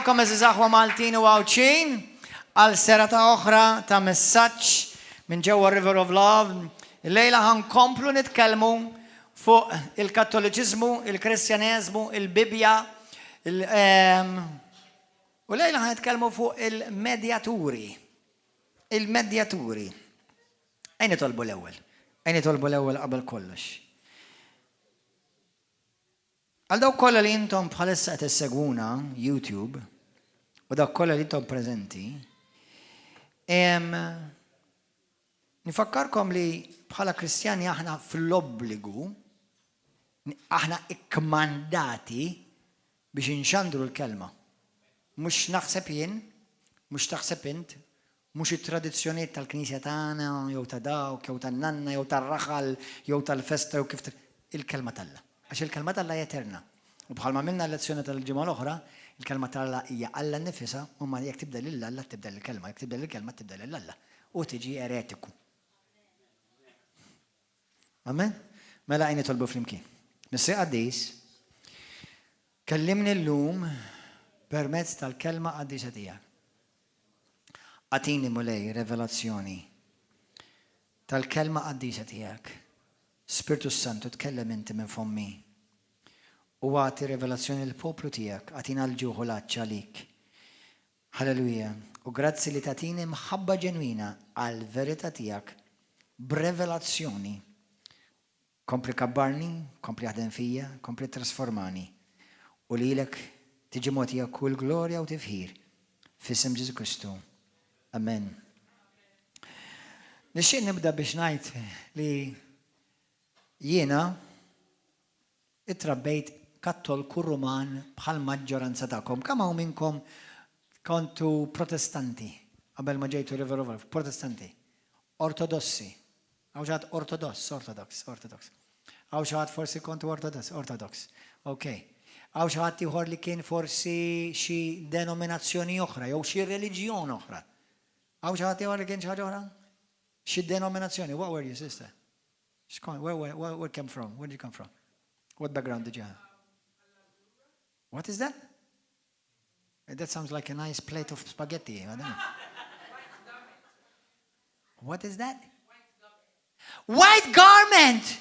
Nilqgħukom, għeżież aħwa Maltin u Għawdxin, għal serata oħra ta' messaġġ minn ġewwa River of Love. Illejla ħa nkomplu nitkellmu fuq il-Kattoliċiżmu, il-Kristjaneżmu, il-Bibbja, u lejla ħa nitkellmu fuq il-medjaturi. Il-medjaturi. Ejja nitolbu l-ewwel. Ejja nitolbu l-ewwel qabel kollox. Għal dawk kollha li intom bħalissa qed issegwuna YouTube u dawk kollha li intom preżenti, nifakkarkom li bħala Kristjani aħna fl-obbligu, aħna ikkmandati biex inxandru l-kelma. Mhux naħseb jien, mhux taħseb int, mhux it-tradizzjonijiet tal-Knisja tagħna jew ta' dawk jew tan-nanna jew tar-raħal jew tal-festa jew kif il-kelma t'Alla. Għax il-kelma t'Alla hija eterna. U bħalma minna lezzjoni tal-ġimgħa l-oħra, il-kelma t'Alla hija Alla nnifisha u ma jekk tibdel lil Alla tibdel il-kelma, jekk tibdel il-kelma tibdel lil Alla. U tiġi eretiku. Amen? Mela ejja nitolbu flimkien. Missier Qaddis, kellimni llum permezz tal-kelma qaddisa tiegħek. Agħtini, Mulej, revelazzjoni tal-kelma qaddisa tiegħek. Spirtu Santu, tkellem inti minn fommi. U agħti revelazzjoni lill-poplu tiegħek, agħtina l-ġuħ u l-għatx għalik. Halleluja. U grazzi li tagħtini mħabba ġenwina għal-verità tiegħek b'revelazzjoni. Kompli kabbarni, kompli aħdem fija, kompli trasformani. U lilek tiġi mogħtija kull glorja u tifħir. F'isem Ġesù Kristu. Amen. Nixtieq nibda biex ngħid li jiena ittrabbejt Kattolku Ruman bħal maġġoranza tagħkom. Kemm hawn minnkom kontu Protestanti qabel ma ġejtu River of Life? Protestanti. Ortodossi. Hawn xi ħadd Ortodoss, Orthodox, Orthodox. Hawn xi ħadd forsi kontu Ortodoss, Orthodox. Ok. Hawn xi ħadd ieħor li kien forsi xi denominazzjoni oħra jew xi reliġjon oħra? Hawn xi ħadd ieħor li kien xi ħaġa oħra? Xi denominazzjoni? What were you, sister? Where came from? Where did you come from? What background did you have? What is that? That sounds like a nice plate of spaghetti. I don't know. What is that? White garment.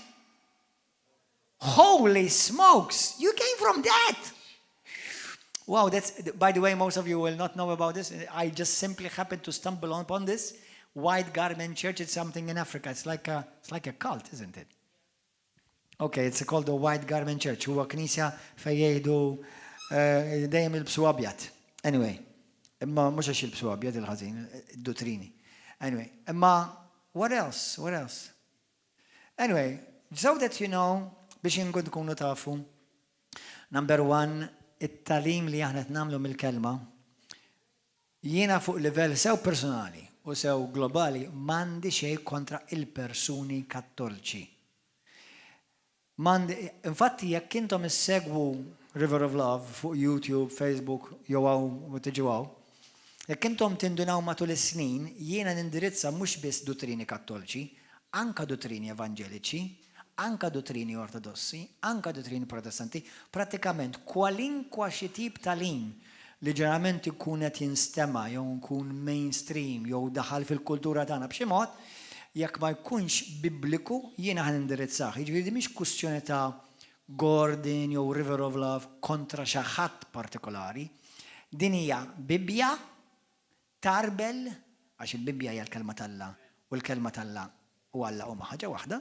Holy smokes! You came from that. Wow, that's, by the way, most of you will not know about this. I just simply happened to stumble upon this. White Garment Church, it's something in Africa. It's like a cult, isn't it? Okay, it's called the White Garment Church. Huwa knisja fejn jgħidu dejjem jilbsu abjad. Anyway, imma mhux għax jilbsu abjad il-ħażin, id-dottrini. Anyway, imma what else? What else? Anyway, so that you know, biex inkun tkunu tafu, number one, it-tagħlim li aħna nagħmlu mill-kelma, jiena fuq livell sew personali u sew globali m'għandi xejn kontra il-persuni Kattolċi. M'għandi, infatti, jekk intom issegwu River of Love fuq YouTube, Facebook, jew hawn u tiġu hawn, jekk intom tindunaw matul is-snin, jiena nindirizza mhux biss dottrini Kattolċi, anka dottrini Evanġeliċi, anka dottrini Ortodossi, anka dottrini Protestanti, pratikament kwalinkwa xi tip tagħlim li ġeneralment ikun qed jinstema' jew nkun mainstream jew daħal fil-kultura tagħna b'xi mod, jekk ma jkunx bibliku, jiena ħa nindirizzah. Jiġifieri mhix kwistjoni ta' Gordon jew River of Love kontra xi ħadd partikolari. Din hija Bibbja tgħarbel, għax il-Bibbja hija l-kelma t'Alla u l-kelma t'Alla u Alla huma ħaġa waħda.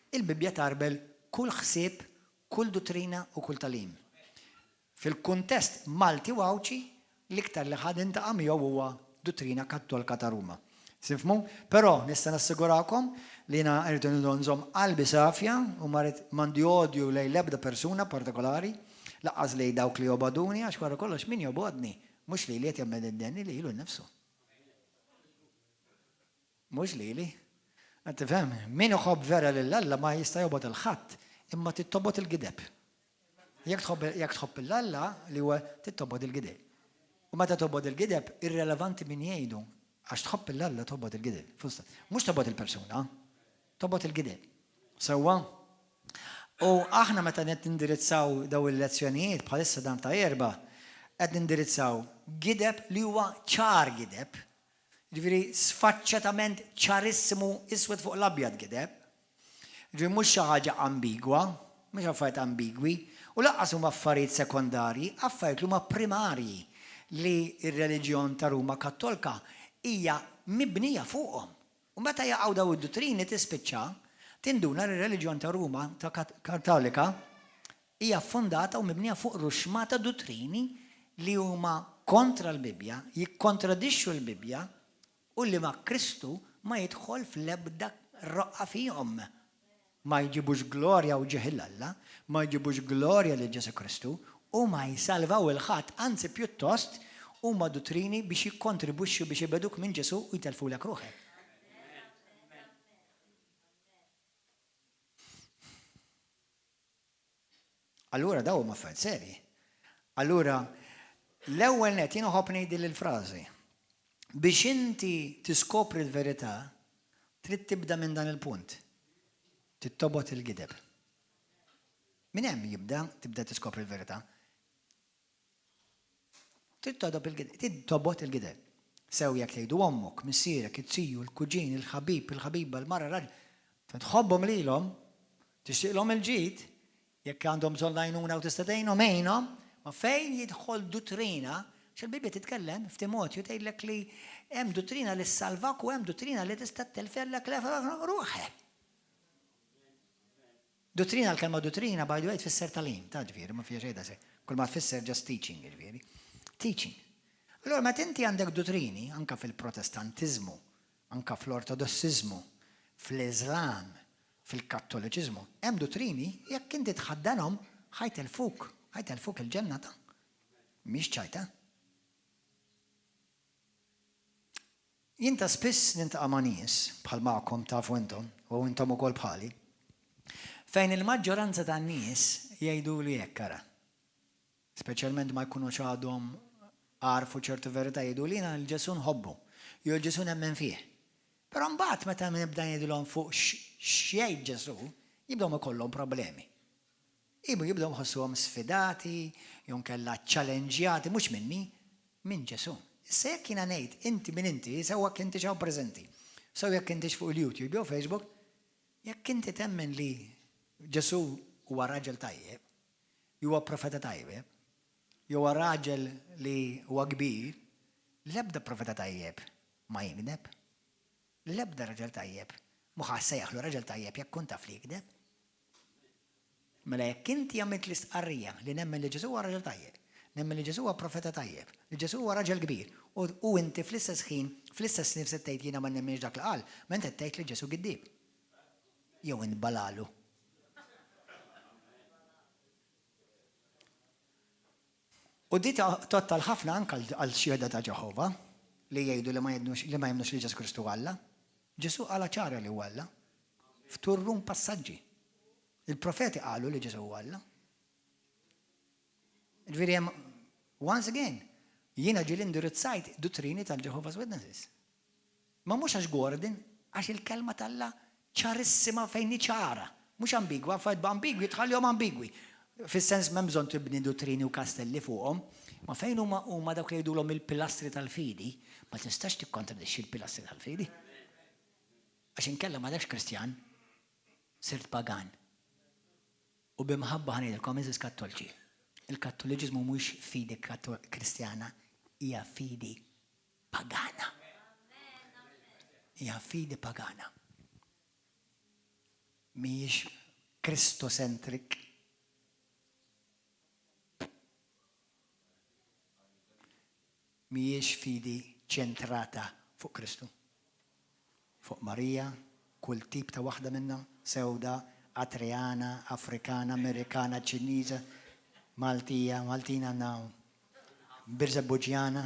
Il-Bibbja tgħarbel kull ħsieb, kull dottrina u kull tagħlim. Fil-kuntest Malti u Għawdxi, l-iktar li ħa niltaqa' miegħu huwa dottrina Kattolka ta' Ruma. Tifhmu? Però nista' nassigurakom li jiena rridu nżomm qalbi safja u ma rrid m'għandi odju lejn l-ebda persuna partikolari, lanqas lejn dawk li jobogħduni, għax wara kollox min jobgħodni, mhux li qed jagħmel id-denni lilu nnifsu. Mhux lili. Tifhem, min iħobb vera lil Alla ma jista' jobgħod 'il ħadd, imma tobgħod il-gideb. Jekk tħobb 'l Alla li huwa tobgħod il-gideb. U meta tobgħod il-gideb, irrelevanti min jgħidu, għax tħobb 'l Alla tobgħod il-gideb. Mhux tobgħod il-persuna, tobgħod il-gideb. Sewwa? U aħna meta qed nindirizzaw daw il-lezzjonijiet bħalissa dan ta' Erbgħa, Qed nindirizzaw gideb li huwa ċar gideb, jiġifieri sfaċċatament ċarissimu iswed fuq l-abjad gideb. Jiġifieri mhux xi ħaġa ambigwa, mhux affarijiet ambigwi, u lanqas huma affarijiet sekondarji, affarijiet li huma primarji li r-reliġjon ta' Ruma Kattolka hija mibnija fuqhom. U meta jaqgħu dawn id-duttrini tispiċċa tinduna li r-reliġjon ta' Ruma ta' Kattolika hija fondata u mibnija fuq ruxmata duttrini li huma kontra l-Bibbja, jikkontradixxu l-Bibbja u li ma' Kristu ma jidħol fl-ebda roqgħa fihom. Ma jġibux glorja u ġieħ 'il Alla, ma jġibux glorja lil Ġesù Kristu u ma jsalvaw 'il ħadd, anzi pjuttost huma duttrini biex jikkontribwixxu biex ibegħduk minn Ġesù u jtellfulek ruħek. Allura dawn huma affarijiet serji. Allura, l-ewwel nett jien uħobb ngħid din il-frażi. Biex inti tiskopri l-verità, trid tibda minn dan il-punt. Trid tobgħod il-gideb. Minn hemm jibda tibda tiskopri l-verità. Trid togħdob il-gideb, trid tobgħod il-gideb. Sew jekk tgħidu ommok, missierek, it-tiju, il-kuġin, il-ħabib, il-ħabiba, il-mara, raġel. Tħobbhom lilhom, tixtieqlhom il-ġid, jekk għandhom bżonn l-għajnuna u tista' tgħinhom għinhom, ma fejn jidħol duttrina, għax il-Bibbja titkellem f'Timotju tgħidlek li hemm duttrina li ssalvak u hemm duttrina li tista' ttelfellek ruħek. Duttrina, l-kelma duttrina, by the way, tfisser tagħlim, ta' ġifieri, ma fiha xejn da xejn. Kull ma tfisser just teaching, ġifieri. Teaching. Allura meta inti għandek duttrini, anka fil-Protestantiżmu, anka fl-Ortodossiżmu, fl-Iżlam, fil-Kattoliċiżmu, hemm duttrini jekk inti tħaddanhom ħa jtellfuk, ħa jtellfuk il-ġenna ta'. Mhix ċajta. Jien ta' spiss niltaqa' ma' nies, bħal magħkom tafu intom, u intom ukoll bħali, fejn il-maġġoranza tan-nies jgħiduli hekk, ara, speċjalment ma jkunux għadhom għarfu ċertu verità, jgħiduli jiena 'l Ġesù nħobbu, jew 'l Ġesù nemmen fih. Però mbagħad meta nibda ngħidilhom fuq x'jgħid Ġesù, jibdew ikollhom problemi. Ibu jibdew jħossuhom sfidati, jew inkella ċċalenġjati, mhux minni, minn Ġesù. Issa jekk jiena ngħid inti min inti, sew jekk intix hawn preżenti, sew jekk intix fuq il-YouTube jew Facebook, jekk inti temmen li Ġesù huwa raġel tajjeb, jew huwa profeta tajjeb, jew huwa raġel li huwa kbir, l-ebda profeta tajjeb ma jigdeb. L-ebda raġel tajjeb mhu ħa ssejjaħlu raġel tajjeb jekk tkun taf li jigdeb. Mela jekk inti għamilt l-istqarrija li nemmen li Ġesù huwa raġel tajjeb, nemmen li Ġesù huwa profeta tajjeb, li Ġesù huwa raġel kbir, u, u inti fl-istess ħin, fl-istess nifs qed tgħid jiena ma nemminx dak li qal, mela inti qed tgħid li Ġesù giddieb. Jew int balalu. U di tgħodd għal ħafna anke għal Xhieda ta' Ġeħova li jgħidu li ma jemmnux li ma jemmnux li Ġesù Kristu huwa Alla. Ġesù qalha ċara li huwa Alla. F'turrun passaġġi. Il-profeti qalu li Ġesù huwa Alla. Ġifieri hemm once again, jiena ġieli indirizzajt duttrini tal-Jehovah's Witnesses. Ma mhux għax Gordon, għax il-kelma t'Alla ċarissima fejn hi ċara, mhux ambigwa, affarijiet ambigwi tħallihom ambigwi. Fis-sens m'hemm bżonn tibni duttrini u kastelli fuqhom, ma fejn huma huma dawk li jgħidulhom il-pilastri tal-fidi, ma tistax tikkontradixxi l-pilastri tal-fidi. Għax inkella m'għadekx Kristjan, sirt pagan. U bi mħabba ħa ngħidilkom għeżież Kattolċi, il-Kattoliċiżmu mhuwiex fidi Kristjana, hija fidi pagana. Hija fidi pagana. Mhijiex Christocentric. Mhijiex fidi ċentrata fuq Kristu. Fuq Marija, kull tip ta' waħda minna, sewda, Atreana, Afrikana, Amerikana, Ċiniża, Maltija, Maltina għandna Birżebbuġjana.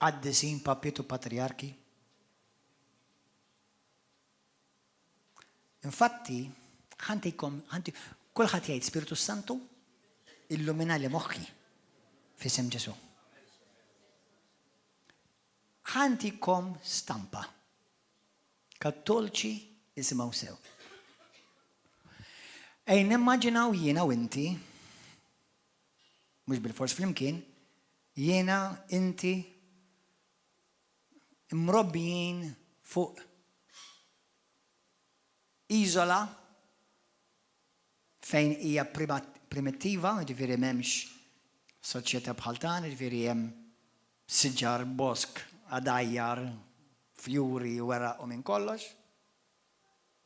Qaddisin, papiet u patrijarki. Infatti, ħantikom, ħanti, kulħadd jgħid Spiritu Santu, illuminali moħħi f'isem Ġesù. Ħantikom stampa. Kattolċi isimgħu sew. Ej nimmaġinaw jiena u inti, mhux bilfors flimkien, jiena, inti, mrobbijin fuq iżola fejn hija primittiva, jiġifieri m'hemmx soċjetà bħal tagħna, jiġifieri hemm siġar, bosk, għadajjar, fjuri, weraq u minn kollox.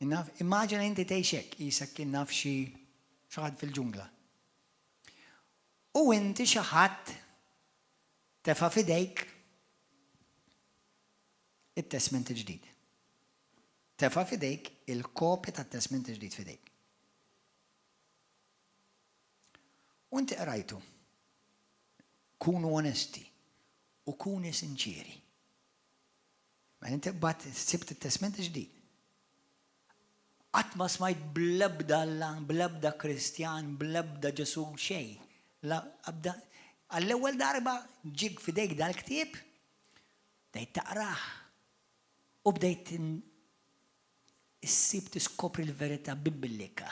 Naf, immaġina inti tgħix hekk, qisek kien naf xi xi ħadd fil-ġungla. U inti xi ħadd tefa' f'idejk it-Testment il-Ġdid. Tefa' f'idejk il-kopja tat-Testment il-Ġdid f'idejk. U inti qrajtu. Kunu onesti u kuni sinċieri. Mela inti qbadt sibt it-Testment il-Ġdid. Qatt ma smajt bl-ebda Alla, bl-ebda Kristjan, bl-ebda Ġesù, xejn. La ebda għall-ewwel darba ġiek f'idejk dal-ktieb, bdejt taqrah u bdejt issib tiskopri l-verità biblika.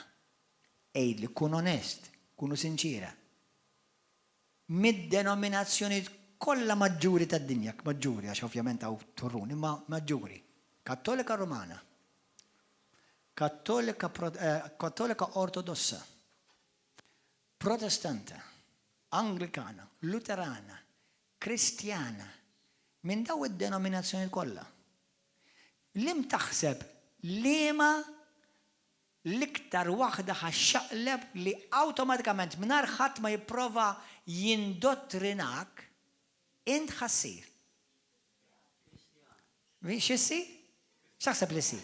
Għidli, kun onest, kunu sinċiera. Mid-denominazzjonijiet kollha maġġuri tad-dinja, maġġuri għax ovvjament hawn turrun, imma maġġuri, Kattolika Rumana, Kattolika, Kattolika Ortodossa, Protestanta, Anglikana, Luterana, Kristjana, minn dawn id-denominazzjonijiet kollha, liem taħseb liema L-iktar waħda ħa xxaqleb li awtomatikament mingħajr ħadd ma jipprova jindottrinak, int ħa ssir. Xi ssir? X'taħseb li ssir?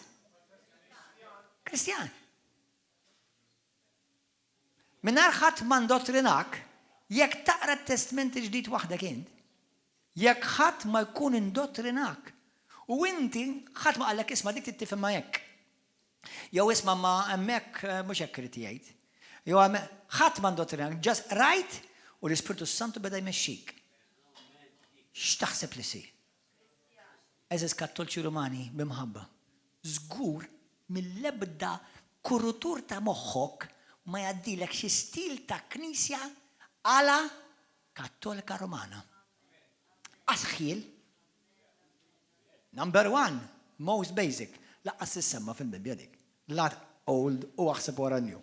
Kristjan. Mingħajr ħadd ma ndottrinak, jekk taqra t-Testment il-Ġdid waħdek int, jekk ħadd ma jkun indottrinak, u inti ħadd ma qallek isma' dik trid tifhimha hekk. Jew isma' ma hemmhekk mhux hekk irid jgħid. Jew ħadd ma ndottrinak, just qrajt u l-Ispirtu s-Santu beda jmexxik. X'taħseb li ssir? Għeżież Kattolċi Rumani bi mħabba, żgur mill-ebda kurutur ta' moħħok ma jgħaddilek xi stil ta' knisja à la Kattolika Rumana. Qas ħjiel. Number one, most basic, lanqas tissemma fil-Bibbja dik. La old u aħseb wara new.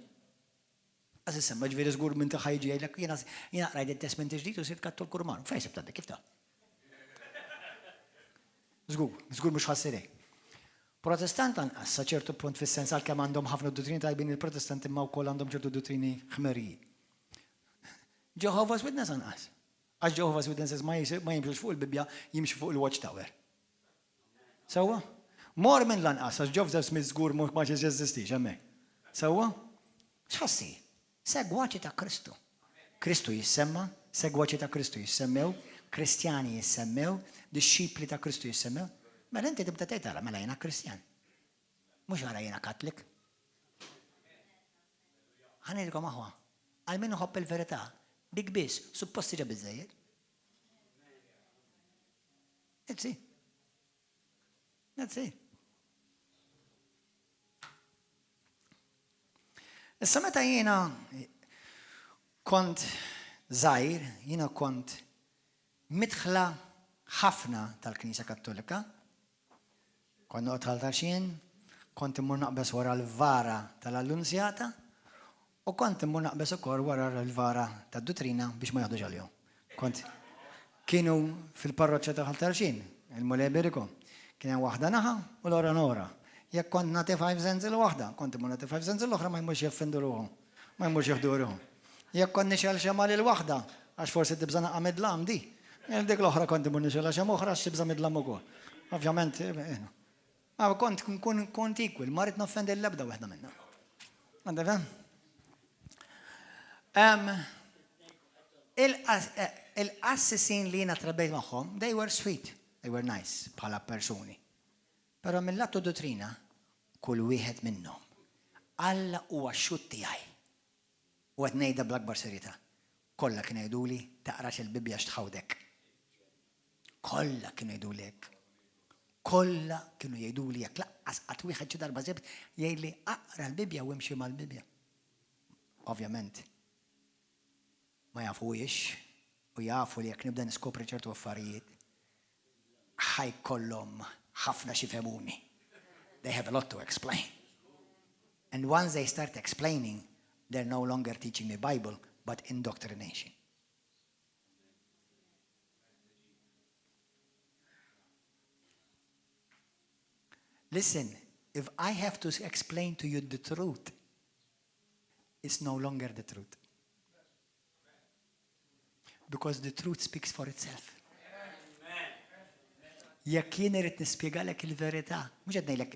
Qas issemma, ġifieri żgur minn ħa jiġi jgħidlek jiena jiena qrajt it-Testment il-Ġdid u sirt Kattolku Ruman. Fejn sibt għandek kif taf? Żgur, żgur mhux ħassir hekk. Protestant lanqas sa ċertu punt fis-sens għalkemm għandhom ħafna dottrini tajbin il-Protestanti imma wkoll għandhom ċertu dottrini ħmeriji. Jehovah's Witness anqas. Għax Jehovah's Witnesses ma jimxux fuq il-Bibbja, jimxu fuq il-Watchtower. Sewwa? Mormon lanqas, għax Joseph Smith żgur ma jeżistix hemmhekk. Sewwa? X'ħa ssir? Segwaċi ta' Kristu. Kristu jissemma, segwaċi ta' Kristu jissemmew, Kristjani jissemmew, dixxipli ta' Kristu jissemmew. Mela inti tibda tgħid ara mela jiena Kristjan. Mhux ara jiena Katlik. Ħa ngħidilkom aħwa, għal min iħobb il-verità, dik biss suppost diġà biżżejjed. That's it. That's it. Issa meta jiena kont żgħir, jiena kont midħla ħafna tal-Knisja Kattolika. Kont noqgħod Ħal Tarxien, kont immur naqbeż wara l-vara tal-Allunzjata u kont immur naqbeż ukoll wara l-vara tad-Dutrina biex ma jaħdux għalihom. Kont kienu fil-parroċċa ta' Ħal Tarxien, il-Mulej iberikhom. Kien hemm waħda naħa u l-oħra oħra. Jekk kont nagħti five cents il waħda, kont immur nagħti five cents l-oħra ma jmurx jaffendu ruħhom, ma jmurx jieħdu ruħhom. Jekk kont nixgħel xemgħa lil waħda, għax forsi tibża' naqa' mid-dlam di, lil dik l-oħra kont immur nixgħelha xemgħa oħra għax tibża' mid-dlam ukoll. Ovvjament, eh, kont nkun kont equal, ma rrid noffendi l-ebda waħda minnhom. Għandek fem? Il-qassisin li jiena trabbejt magħhom, they were sweet, they were nice bħala persuni. Però mill-lat dottrina, kull wieħed minnhom. Alla huwa x-xhud tiegħi. U qed ngħidha bl-akbar serjetà. Kollha kienu jgħiduli taqrax il-Bibbja x'tħawdek. Kollha kienu jgħiduli hekk. Kollha kienu jgħiduli hekk. Laqqas qatt wieħed xi darba sibt jgħidli aqra l-Bibbja u imxi mal-Bibbja. Ovvjament, ma jafuhiex u jafu li jekk nibda niskopri ċertu affarijiet, ħa jkollhom ħafna x'jifhemuni. They have a lot to explain. And once they start explaining, they're no longer teaching the Bible, but indoctrination. Listen, if I have to explain to you the truth, it's no longer the truth. Because the truth speaks for itself. Jekk jien irrid nispjegalek il-verità, mhux qed ngħidlek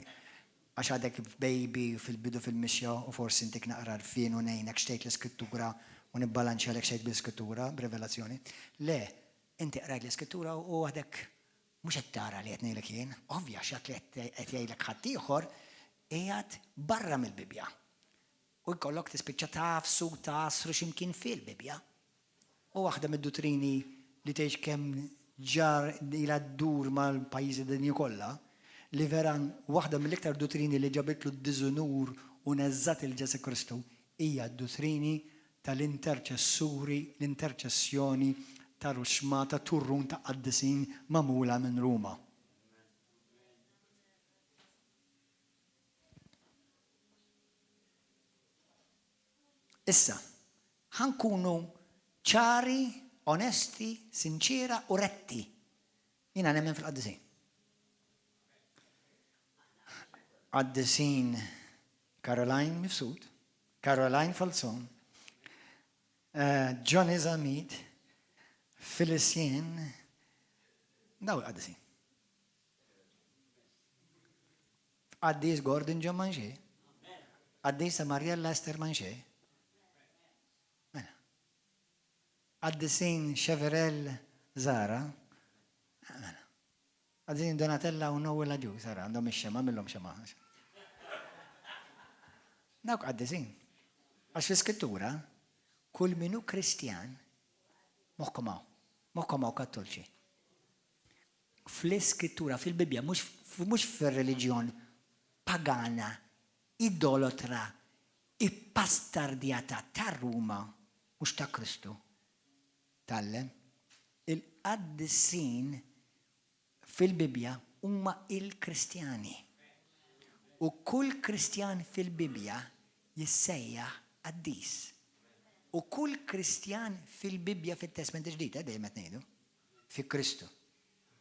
għax għadek baby fil-bidu fil-mixja u forsi intik naqra għarfien u ngħinek x'tgħid l-iskrittura u nibbalanċjalek x'tgħid bl-iskrittura b'rivelazzjoni. Le, inti qrajt l-iskrittura u għadek mhux qed tara li qed ngħidlek jien, ovvja x'għad li qed jgħidlek ħaddieħor qiegħed barra mill-Bibbja. U jkollok tispiċċa tagħfsu u tagħsru xi mkien fil-Bibbja. U waħda mid-duttrini li tgħix kemm ġar ilha ddur mal-pajjiżi dinji kollha, li vera waħda mill-iktar duttrini li ġabitlu d-diżunur u neżżat 'il Ġesù Kristu, hija d-duttrini tal-interċessuri, l-interċessjoni ta' ruxxmata turrun ta' qaddisin magħmula minn Ruma. Issa, ħa nkunu ċari, onesti, sinċiera u retti. Jiena nemmen fil-qaddisin. Qaddisin Caroline Mifsud, Caroline Falzon, eh, Johnny Zamit, Felicien, daw il-qaddisin. Qaddis Gordon John Manché. Qaddisa Mariella Esther Manché. Mela. Qaddisin Cheverel Zara. Mela. Qaddisin Donatella u Noel Agius, ara, għandhom ix-xema, millhom xema. Dawk qaddisin. Għax fl-iskrittura, kull min hu Kristjan, moħħkom hawn, moħħkom hawn kattolċi. Fl-Iskrittura, fil-Bibbja, mhux mhux fir-reliġjon pagana, idolotra, ippastardjata ta' Ruma, mhux ta' Kristu, tgħallem, il-qaddisin fil-Bibbja huma il-Kristjani. U kull Kristjan fil-Bibbja jissejjaħ qaddis. U kull Kristjan fil-Bibbja fit-Testment il-Ġdid, eh, dejjem qed ngħidu, fi Kristu.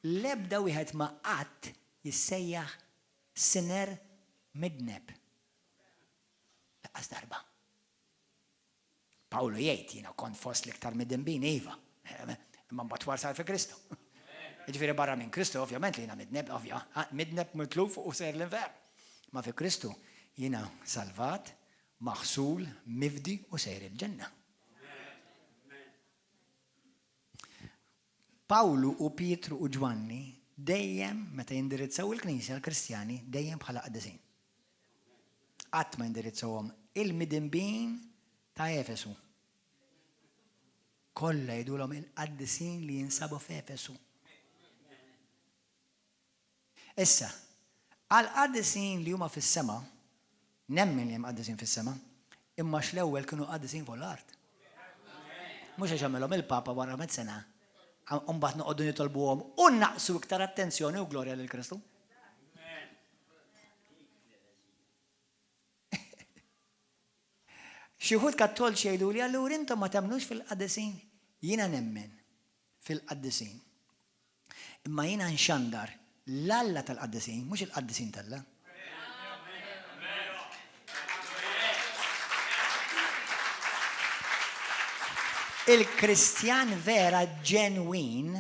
L-ebda wieħed ma qatt jissejjaħ sinner midneb. Lanqas darba. Pawlu jgħid jiena kont fost l-iktar midinbin, iva. Imma mbagħad wara sar fi Kristu. Jiġifieri barra minn Kristu ovvjament li jiena midneb, ovvja, midneb mitluf u sejr l-infern. Ma fi Kristu jiena salvat, maħsul, mifdi u sejr il-ġenna. Pawlu u Pietru u Ġwanni dejjem meta jindirizzaw il-Knisja l-Kristjani dejjem bħala qaddisin. Qatt ma jindirizzawhom il-midinbin ta' Efesu. Kollha jgħidulhom il-qaddisin li jinsabu f'Efesu. Issa, għall-qaddisin li huma fis-sema, nemmen li hemm qaddisin fis-sema, imma x'l-ewwel kienu qaddisin fuq l-art. Mhux għax għamilhom il-Papa wara met sena, u mbagħad noqogħdu nitolbuhom u naqsu iktar attenzjoni u glorja lil Kristu. Xi wħud Kattolċi jgħiduli allura intom ma temmnux fil-qaddisin? Jiena nemmen fil-qaddisin. Imma jiena nxandar l-Alla tal-qaddisin, mhux il-qaddisin t'Alla. Il-Kristjan vera ġenwin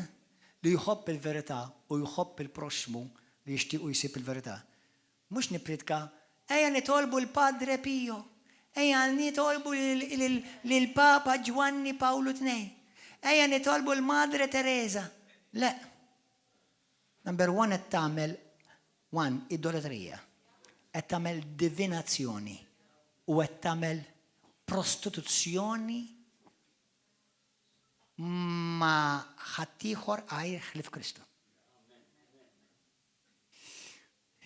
li jħobb il-verità u jħobb il-proxxmu li jixtiequ jsib il-verità, Mhux nippriedka, Ejja nitolbu l-Padre Pio, ejja nitolbu lill-Papa Ġwanni Pawlu Tnej, ejja nitolbu l-Madre Teresa. Le. Number one qed tagħmel one idolatrija. Qed tagħmel divinazzjoni u qed tagħmel prostituzzjoni ma' ħaddieħor għajr ħlief Kristu.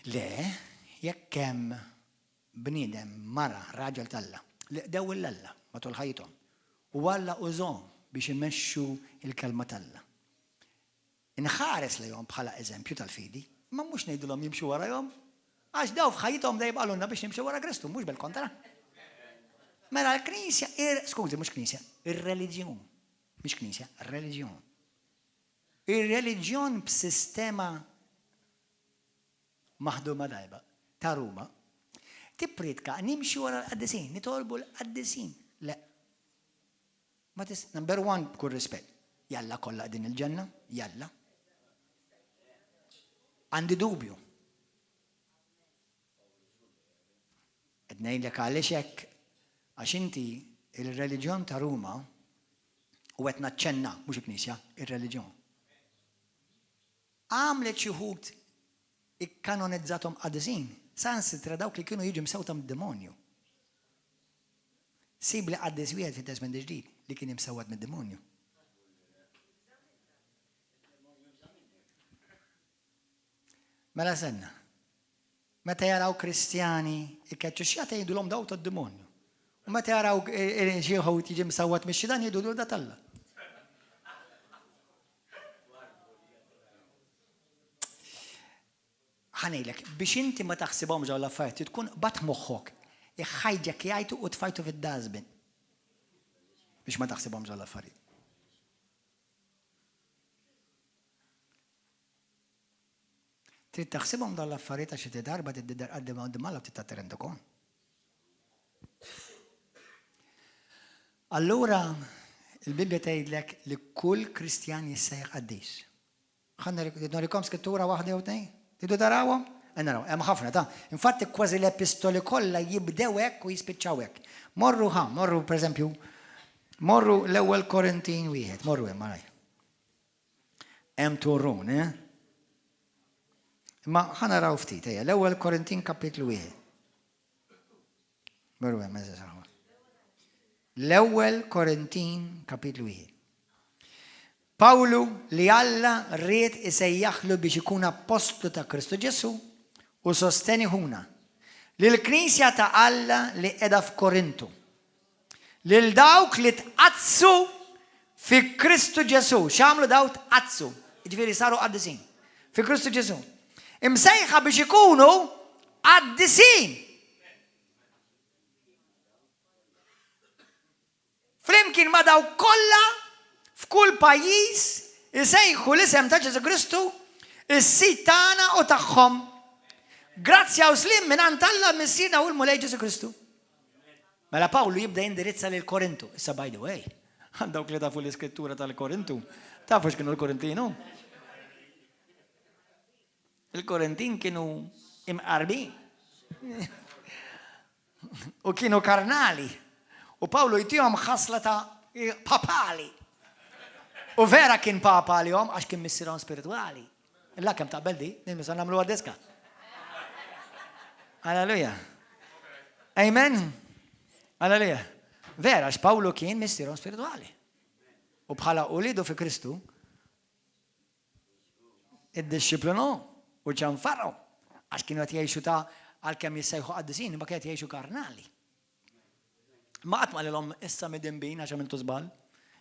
Le, jekk hemm bniedem, mara, raġel t'Alla, li qdew 'l Alla. matul ħajjithom. U Alla użhom biex imexxu l-Kelma t'Alla. Inħares lejhom bħala eżempju tal-fidi, imma mhux ngħidilhom jimxu warajhom, għax daw f'ħajjithom dejjem qalulna biex nimxu wara Kristu, mhux bil-kontra. Mela l-Knisja, skużi, mhux Knisja, ir-reliġjon, mhix Knisja, reliġjon. Ir-reliġjon b'sistema maħduma tajba ta' Ruma tippriedka nimxu wara l-qaddisin, nitolbu l-qaddisin. Le. Ma tis, number one, b'kull rispett. Jalla kollha qegħdin il-ġenna, jalla. Għandi dubju. Qed ngħidlek għaliex hekk għax inti il-reliġjon ta' Ruma u qed naċċenna mhux il-Knisja, ir-reliġjon. Għamlet xi wħud ikkanonizzathom qaddisin, saħansitra dawk li kienu jiġu msewta mid-demonju. Sibli qaddis wieħed fit-Testment il-Ġdid li kien imsewwat mid-demonju. Mela senna. Meta jaraw Kristjani ikeċċu xjata jgħidulhom daw tad-demonju. U meta jaraw xi wħud jiġi msawwat mix-xitan jgħidu da t'Alla. Ħa ngħidlek, biex inti ma taħsibhomx dawn l-affarijiet, trid tkun qbadt moħħok, iħħajġekkjajtu u tfajtu fid-dustbin. Biex ma taħsibhomx dawn l-affarijiet. Trid taħsibhom dawn l-affarijiet għax inti darba tidher quddiem Alla u trid tagħti rendikont. Allura, il-Bibbja tgħidlek li kull Kristjan jissejjaħ qaddis. Ħa nurikom skrittura waħda jew tnejn? Tridu tarawhom? Eh, naraw, hemm ħafna ta' Infatti kważi l-epistoli kollha jibdew hekk u jispiċċaw hekk. Morru ħa, morru pereżempju, morru l-ewwel Korintin wieħed, morru hemm malaj. Hemm turrun, eh? Imma ħa naraw ftit, ejja, l-ewwel Korintin kapitlu wieħed. Morru hemm, L-ewwel Korintin kapitlu wieħed. Pawlu li Alla ried isejjaħlu biex ikun appostlu ta' Kristu Ġesù u Sosteni ħuna, lill-knisja ta' Alla li qiegħda f'Korintu, lil dawk li tqaddsu fi Kristu Ġesù. X'għamlu daw tqaddsu? Jiġifieri saru qaddisin. Fi Kristu Ġesù. Imsejħa biex ikunu qaddisin. Flimkien ma' dawk kollha f'kull pajjiż isejħu l-isem ta' Ġesù Kristu, is-Sid tagħna u tagħhom. Grazzja u sliem mingħand Alla Missierna u l-Mulej Ġesù Kristu. Mela Pawlu jibda jindirizza lil Korintu. Issa by the way, għal dawk li tafu l-iskrittura tal-Korintu, tafu x'kienu l-Korintinu? Il-Korintin kienu imqarbin. U kienu karnali. U Pawlu jtihom ħasla ta' papali. U vera kien papa għalihom għax kien missierhom spiritwali. Illa kemm taqbel di, nisa nagħmlu diska. Alleluja. Amen. Alleluja. Vera, għax Pawlu kien missierhom spiritwali. U bħala ulidu fi Kristu, Iddixxiplinhom u ċanfarhom għax kienu qed jgħixu ta' għalkemm jissejħu qaddisin imma kienu qed jgħixu karnali. Ma qatt ma lilhom issa midinbin għax għamiltu żball,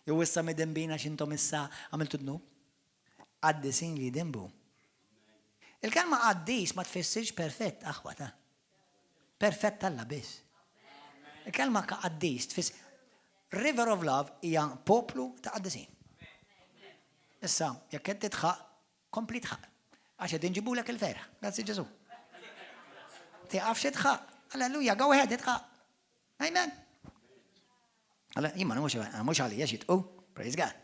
jew issa midinbin għax intom issa għamiltu dnub. Qaddisin li jidinbu. Il-kelma qaddis ma tfissirx perfett, aħwa ta' perfett Alla biss. Il-kelma qaddis tfisser River of Love hija poplu ta' qaddisin. Issa, jekk qed tidħaq, kompli dħaq. Għax qed inġibulek il-ferħ. Grazzi Ġesù. Tiqafx tidħaq. Alleluja, go ahead, idħaq. Amen. Alla, jien ma mhux mhux għalija xitqu, praise God.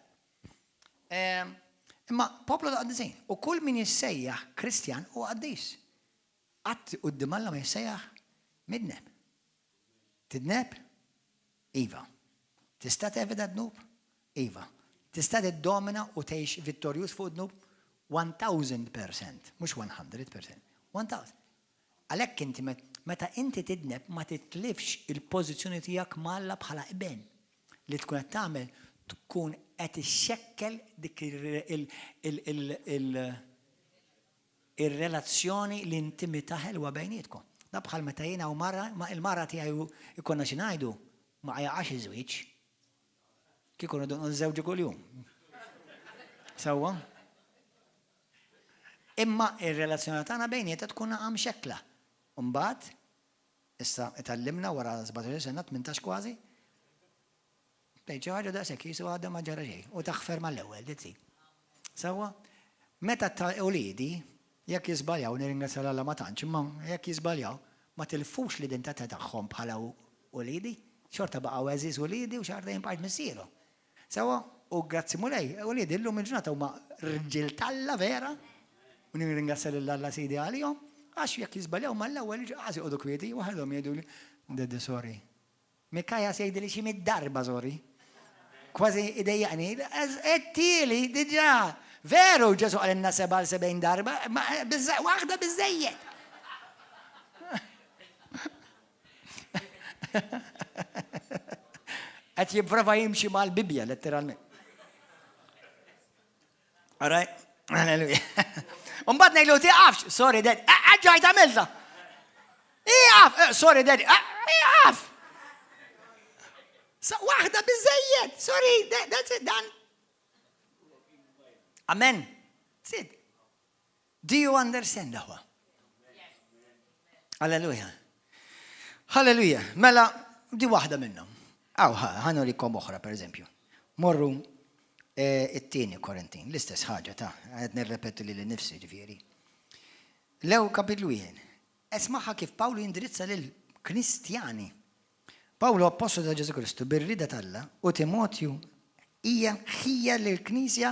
Ehm, imma poplu ta' qaddisin. U kull min jissejjaħ Kristjan u qaddis. Qatt quddiem Alla ma jissejjaħ midneb. Tidneb? Iva. Tista' tevita d-dnub? Iva. Tista' tiddomina u tgħix vittorjuż fuq id-dnub? 1000%, mhux 100%. 1000. Għalhekk inti meta inti tidneb ma titlifx il-pożizzjoni tiegħek ma' Alla bħala iben. Li tkun qed tagħmel tkun qed ixxekkel dik il Ir-relazzjoni, l-intimità ħelwa bejnietkom. Da bħal meta jiena u mara, il-mara tiegħi jkollna xi ngħidu, Ma jaqax iż-żwieġ. Kieku rridu nżewġu kuljum. Sewwa? Imma ir-relazzjoni tagħna bejnietha tkun mxekkla. Mbagħad, issa itgħallimna wara 17 sena, 18 kważi, tgħid xi ħaġa daqshekk qisu għadha ma ġara xejn u taħfer mal-ewwel, that's it. Sewwa? Meta ta' uliedi, jekk jiżbaljaw, nirringrazzja 'l Alla ma tantx, imma jekk jiżbaljaw, ma tilfux l-identità tagħhom bħala uliedi, xorta baqgħu għeżież uliedi u xorta jien bqajt missierhom. Sewwa? U grazzi Mulej, uliedi llum il-ġurnata huma rġiel t'Alla vera, u nirringrazzja lil Alla Sidi għalihom, għax jekk jiżbaljaw mal-ewwel qas joqogħdu kwieti, waħedhom jgħiduli, Daddy sorry. Mikaja se jgħidili xi mitt darba sorry. Kważi idejjaqni, għedtieli diġà. Veru Ġesù qalilna seba' għal sebgħin darba, ma waħda biżżejjed. Qed jipprova jimxi mal-Bibbja letteralment. All right? Hallelujah. Umbagħad ngħidlu tiqafx, sorry dad, ġajt għamilta. Iqaf, eh, sorry dad, iqaf. Waħda biżejjed, sorry, that's it, done. Amen. That's it. Do you understand aħwa? Alleluja. Halleluja. Mela, di waħda minnhom. Aw, ħanurikom oħra, per eżempju. Morru eh, it-tieni Korintin, l-istess ħaġa ta' qed nirrepetu lili nifsi ġifieri. Lew kapitlu jien. Esmaħa kif Pawlu jindirizza lil Kristjani. Pawlu appostlu ta' Ġesù Kristu bir-rieda t'Alla u Timotju hija ħija lill-knisja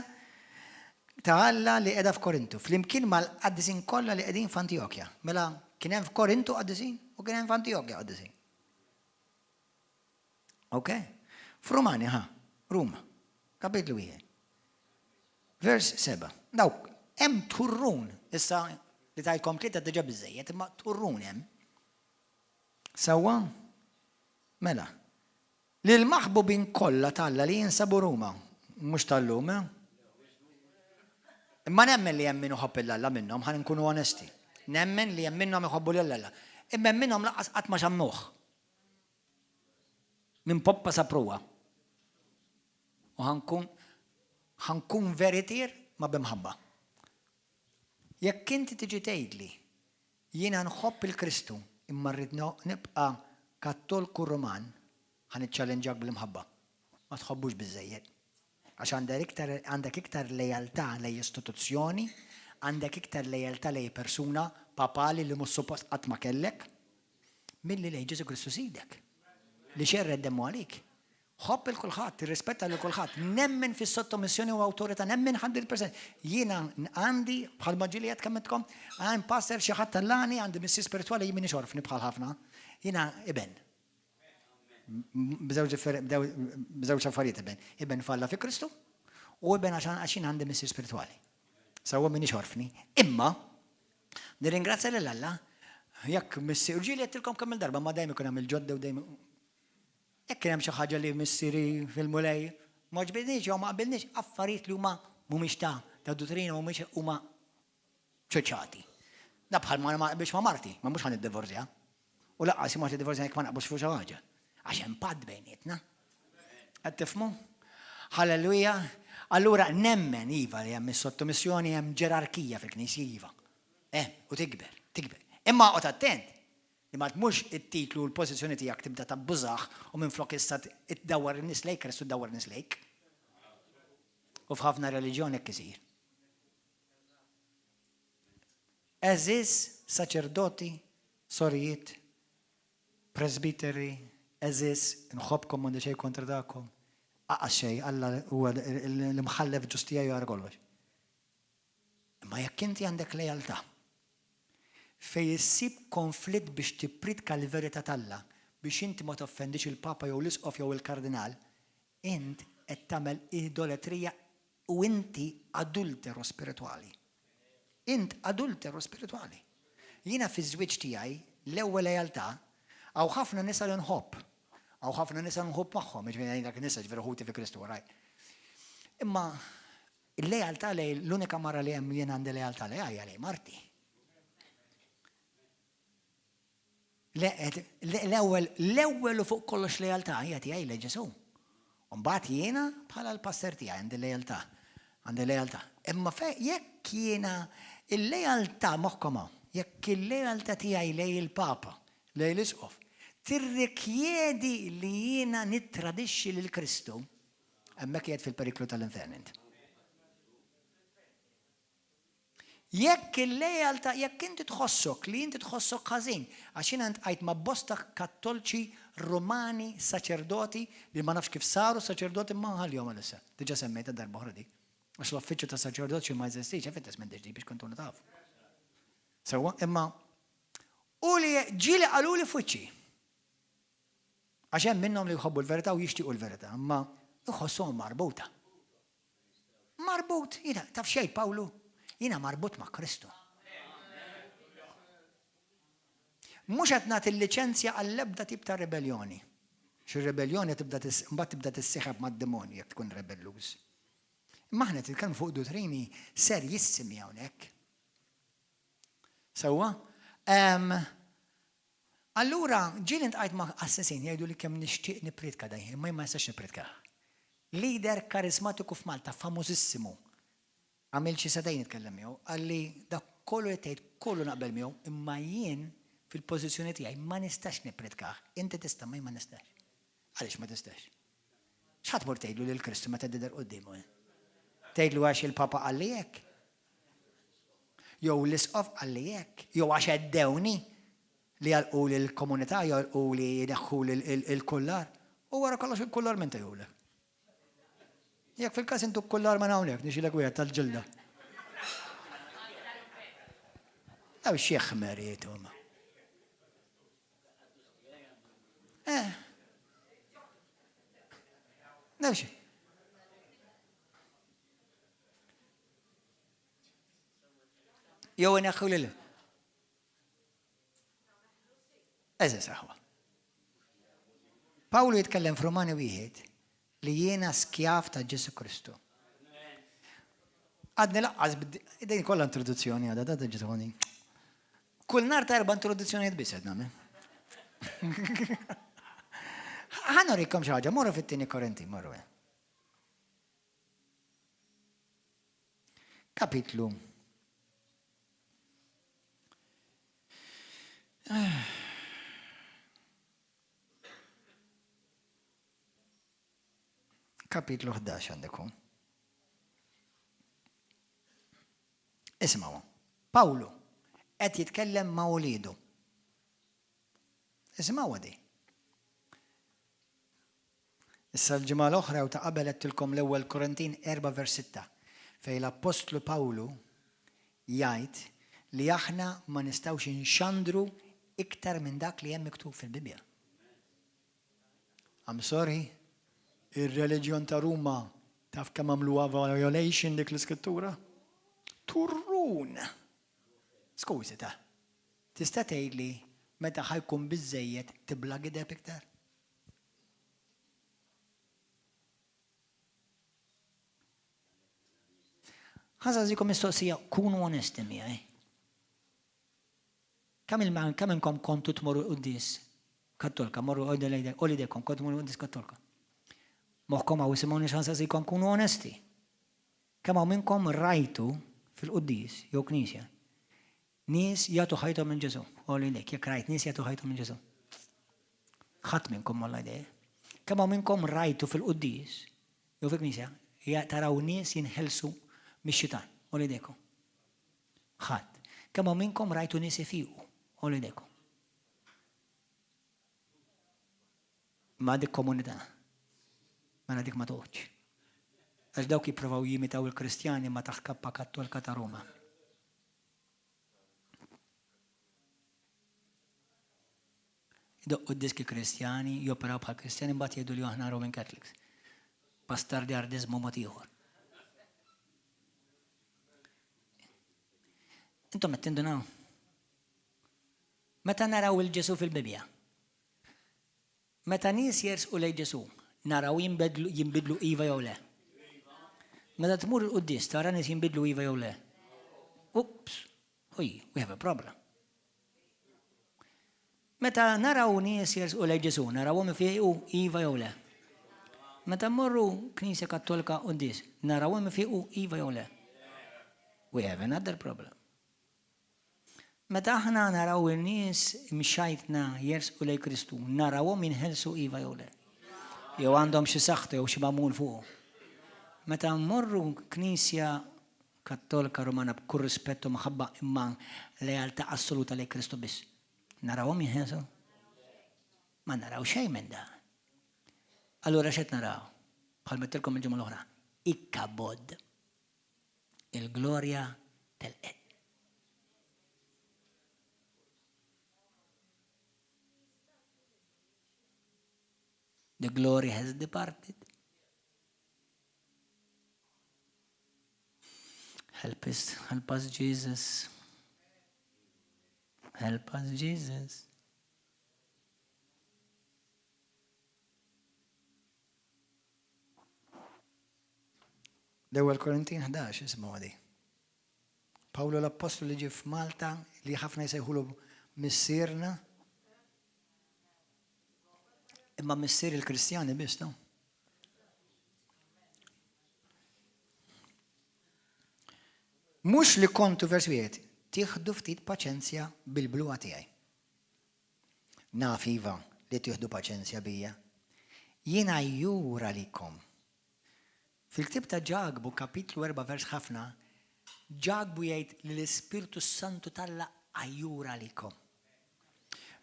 ta' Alla li qiegħda f'Korintu, flimkien mal-qaddisin kollha li qegħdin f'Antijokja. Mela kien hemm f'Korintu qaddisin u kien hemm f'Antijokja qaddisin. Ok? F'Rumani ħa, Ruma, kapitlu wieħed. Vers 7. Dawk, hemm turrun, issa li tajtkom tlieta diġà biżejjed, imma turrun hemm. Sewwa? Mela, lill-maħbubin kollha t'Alla li jinsabu Ruma, mhux tal-lum, eh? Imma nemmen li hemm min iħobb 'il Alla minnhom, ħa nkunu onesti. Nemmen li hemm minnhom iħobbu lil Alla. Imma hemm minnhom lanqas qatt ma xammuh. Minn poppa sa pruwa. U ħa nkun ħa nkun veritier ma b'imħabba. Jekk inti tiġi tgħidli Jiena nħobb 'il Kristu imma rrid nibqa' Kattolku Ruman, ħa niċċallenġak bl-imħabba. Ma tħobbux biżżejjed. Għax għandek iktar lealtà lejn istituzzjoni, għandek iktar lealtà lejn persuna papali li mhux suppost qatt ma kellek, milli lejn Ġesù Kristu Sidek, li xerred demmu għalik. Ħobb 'il kulħadd, irrispetta lil kulħadd, nemmen fis-sottomissjoni u awtorità, nemmen 100%. Jiena għandi, bħalma ġieli għedt kemm intkom, I'm pastor xi ħadd tellagħni, għandi missier spiritwali jien m'iniex orfni bħal ħafna. Jiena iben. B'żewġ affarijiet iben. Iben f'Alla fi Kristu u iben għax jien għandi missier spiritwali. Sewwa m'iniex orfni. Imma nirringrazzja lil Alla jekk missier, u ġieli għedtilkom kemm il-darba ma dejjem ikun hemm il-ġodda u dejjem Jekk kien hemm xi ħaġa li missieri fil-Mulej m'għoġbitniex jew ma qbilniex, affarijiet li huma mhumiex ta' ta' duttrina mhumiex huma ċoċati. Da bħal ma ma qbilx ma' marti, ma mhux ħa niddivorzja. U laqqas ma tiddivorzja jekk ma naqblux fuq xi ħaġa. Għax hemm patt bejnietna. Qed tifhmu? Halleluja. Allura nemmen iva li hemm is-sottomissjoni hemm ġerarkija fil-Knisja iva. Hemm u tikber, tikber. Imma oqgħod attent Li ma mhux it-titlu u l-pożizzjoni tiegħek tibda tabbużah u minflok issa ddawwar in-nies lejn Kristu ddawwar in-nies lejk. U f'ħafna reliġjon hekk isir. Għeżież saċerdoti, sorijiet, presbiteri, għeżież, inħobbkom m'għandi xejn kontra tagħkom. Aqas xejn, Alla huwa l-imħallef ġust tiegħi jara kollox. Imma jekk inti għandek lealtà, fejn issib konflitt biex tippriedka l-verità t'Alla, biex inti ma toffendix il-Papa jew l-Isqof jew il-Kardinal, int qed tagħmel idoletrija u inti adulteru spiritwali. Int adulteru spiritwali. Jiena fiż-żwieġ tiegħi, l-ewwel lealtà, hawn ħafna nisa li nħobb. Hawn ħafna nisa nħobb magħhom, jiġifieri ngħidlek nisa, jiġifieri ħuti fi Kristu, all right. Imma Il-lealtà lejn l-unika mara li hemm jien għandi lealtà lejha hija lejn marti. L-ewwel, l-ewwel u fuq kollox lealtà hija tiegħi lejn Ġesù. U mbagħad jiena bħala l-pastor tiegħi għandi lealtà. Għandi lealtà. Imma jekk jiena il-lealtà moħħkom hawn, jekk il-lealtà tiegħi lejn il-Papa, lejn l-Isqof, tirrikjedi li jiena nittradixxi lil Kristu, hemmhekk qiegħed fil-periklu tal-infern int. Jekk il-lealtà, jekk inti tħossok li inti tħossok ħażin, għax jiena ltqajt ma' bosta Kattolċi Rumani saċerdoti li ma nafx kif saru saċerdoti imma nħallihom għalissa. Diġà semmejtha darba oħra dik. Għax l-uffiċċju ta' saċerdozju ma jeżistix, eh fit-Testment il-Ġdid biex tkunu tafu. Sewwa, imma u li ġieli qaluli f'wiċċi. Għax hemm minnhom li jħobbu l-verità u jixtiequ l-verità, imma jħossuhom marbuta. Marbut, jiena, taf xejn Pawlu? Jiena marbut ma' Kristu. Mhux qed nagħti l-liċenzja għall-ebda tip ta' ribelljoni. Xi ribelljoni tibda mbagħad tibda tissieħeb mad-demonji jekk tkun rebelluż. Imma aħna qed nitkellmu fuq duttrini serjissimi hawnhekk. Sewwa? Allura, ġieli ntqajt ma' qassisin jgħiduli kemm nixtieq nippriedka dan jien, imma jien ma nistax nippriedkah. Leader karismatiku f'Malta, famużissimu, għamilt xi sagħtejn nitkellem miegħu, qalli dak kollu li tgħid kollu naqbel miegħu, imma jien fil-pożizzjoni tiegħi ma nistax nippriedkah. Inti tista' imma jien ma nistax. Għaliex ma tistax? X'ħa tmur tgħidlu lil Kristu meta tidher quddiemu? Tgħidlu għax il-Papa qalli hekk? Jew l-Isqof qalli hekk? Jew għax għeddewni li jagħlquli l-komunità, jagħlquli jneħħuli l-kullar? U wara kollox il-kullar min tejhulek? Jekk fil-każ intuk kullar minn hawnhekk, nixilek wieħed tal-ġilda. Daw xi ħmerijiet huma. Eh. Daw xi. Jew ineħħu lil. Eżis aħwa. Pawlu jitkellem f'Rumani wieħed li jiena skjav ta' Ġesu Kristu. Għadni laqqas, din kollha introduzzjoni għadha, da ġetoni. Kull nar ta' erba' introduzzjonijiet biss qed nagħmel. Ħa nurikom xi ħaġa, morru fit-tieni Korinti, morru. Kapitlu. Kapitlu 11 għandekum. Isimgħu. Pawlu qed jitkellem ma' uliedu. Isimgħu di. Issa l-ġimgħa l-oħra u ta' qabel għedtilkom l-ewwel Korintin 4 vers 6 fejn l-Appostlu Pawlu jgħid li aħna ma nistgħux inxandru iktar minn dak li hemm miktub fil-Bibbja. I'm sorry, ir-reliġjon ta' Ruma taf kemm għamluha violation dik l-iskrittura? Turrun! Skużi ta'. Tista' tgħidli meta ħa jkun biżżejjed tibla' gideb iktar? Ħa nsaqsikom mistoqsija, kunu onesti miegħi. Kemm il kemm inkom kontu tmorru l-quddies Kattolka, morru għoli idejkom, kontu tmorru l-quddies Kattolka. Moħħkom hawn isimgħuni x'ħa nsaqsikom, kunu onesti. Kemm hawn minnkom rajtu fil-quddies jew knisja nies jagħtu ħajthom lil Ġesù? Għoli idejk jekk rajt nies jagħtu ħajthom lil Ġesù. Ħadd minnkom m'għolla idejh. Kemm hawn minnkom rajtu fil-quddies jew fil-knisja taraw nies jinħelsu mix-xitan? Għoli idejkom. Ħadd. Kemm hawn minnkom rajtu nies ifiqu? Għoli idejkom. Ma dik komunità. Mela dik ma toqgħodx. Għax dawk jipprovaw jimitaw il-Kristjani ma taħt kappa Kattolka ta' Ruma. Idoqqu d-diski Kristjani, joperaw bħal Kristjani, mbagħad jgħidu li aħna Roman Catholics. Bastardiardiżmu mod ieħor. Intom qed tindunaw. Meta naraw il-Ġesu fil-Bibbja, Meta nies jersqu lejn Ġesù, naraw jinbidlu iva jew le? Meta tmur il-quddies tara nies jinbidlu iva jew le? Oops, ui, we have a problem. Meta naraw nies jersqu lejn Ġesù, narawhom ifiequ iva jew le? Meta mmorru Knisja Kattolika quddies, narawhom ifiequ iva jew le? We have another problem. Meta aħna naraw in-nies imxajtna jersqu lejn Kristu, narawhom jinħelsu iva jew le? Jew għandhom xi saħta jew xi magħmul fuqhom. Meta mmorru Knisja Kattolika Rumana b'kull rispett u mħabba imma lealtà assoluta lejn Kristu biss, narawhom jinħelsu? Ma naraw xejn minn dan. Allura x'qed naraw? Bħalma għedtilkom il-ġimgħa l-oħra, Ikabod. Il-glorja telqet. The glory has departed. Help us, help us Jesus. Help us Jesus. L-Ewwel Korintin 11 isimgħu di. Pawlu l-Appostlu li ġie f'Malta li ħafna jsejħulu missierna. Imma missier il-Kristjani biss, no? Mhux li kontu vers wieħed, tieħdu ftit paċenzja bil-bluha tiegħi. Naf iva li tieħdu paċenzja bija. Jien għajjur għalikom. Fil-ktieb ta' Ġakbu, kapitlu 4 vers ħafna, Ġakbu jgħid li l-Ispirtu s-Santu t'Alla għajjur għalikom.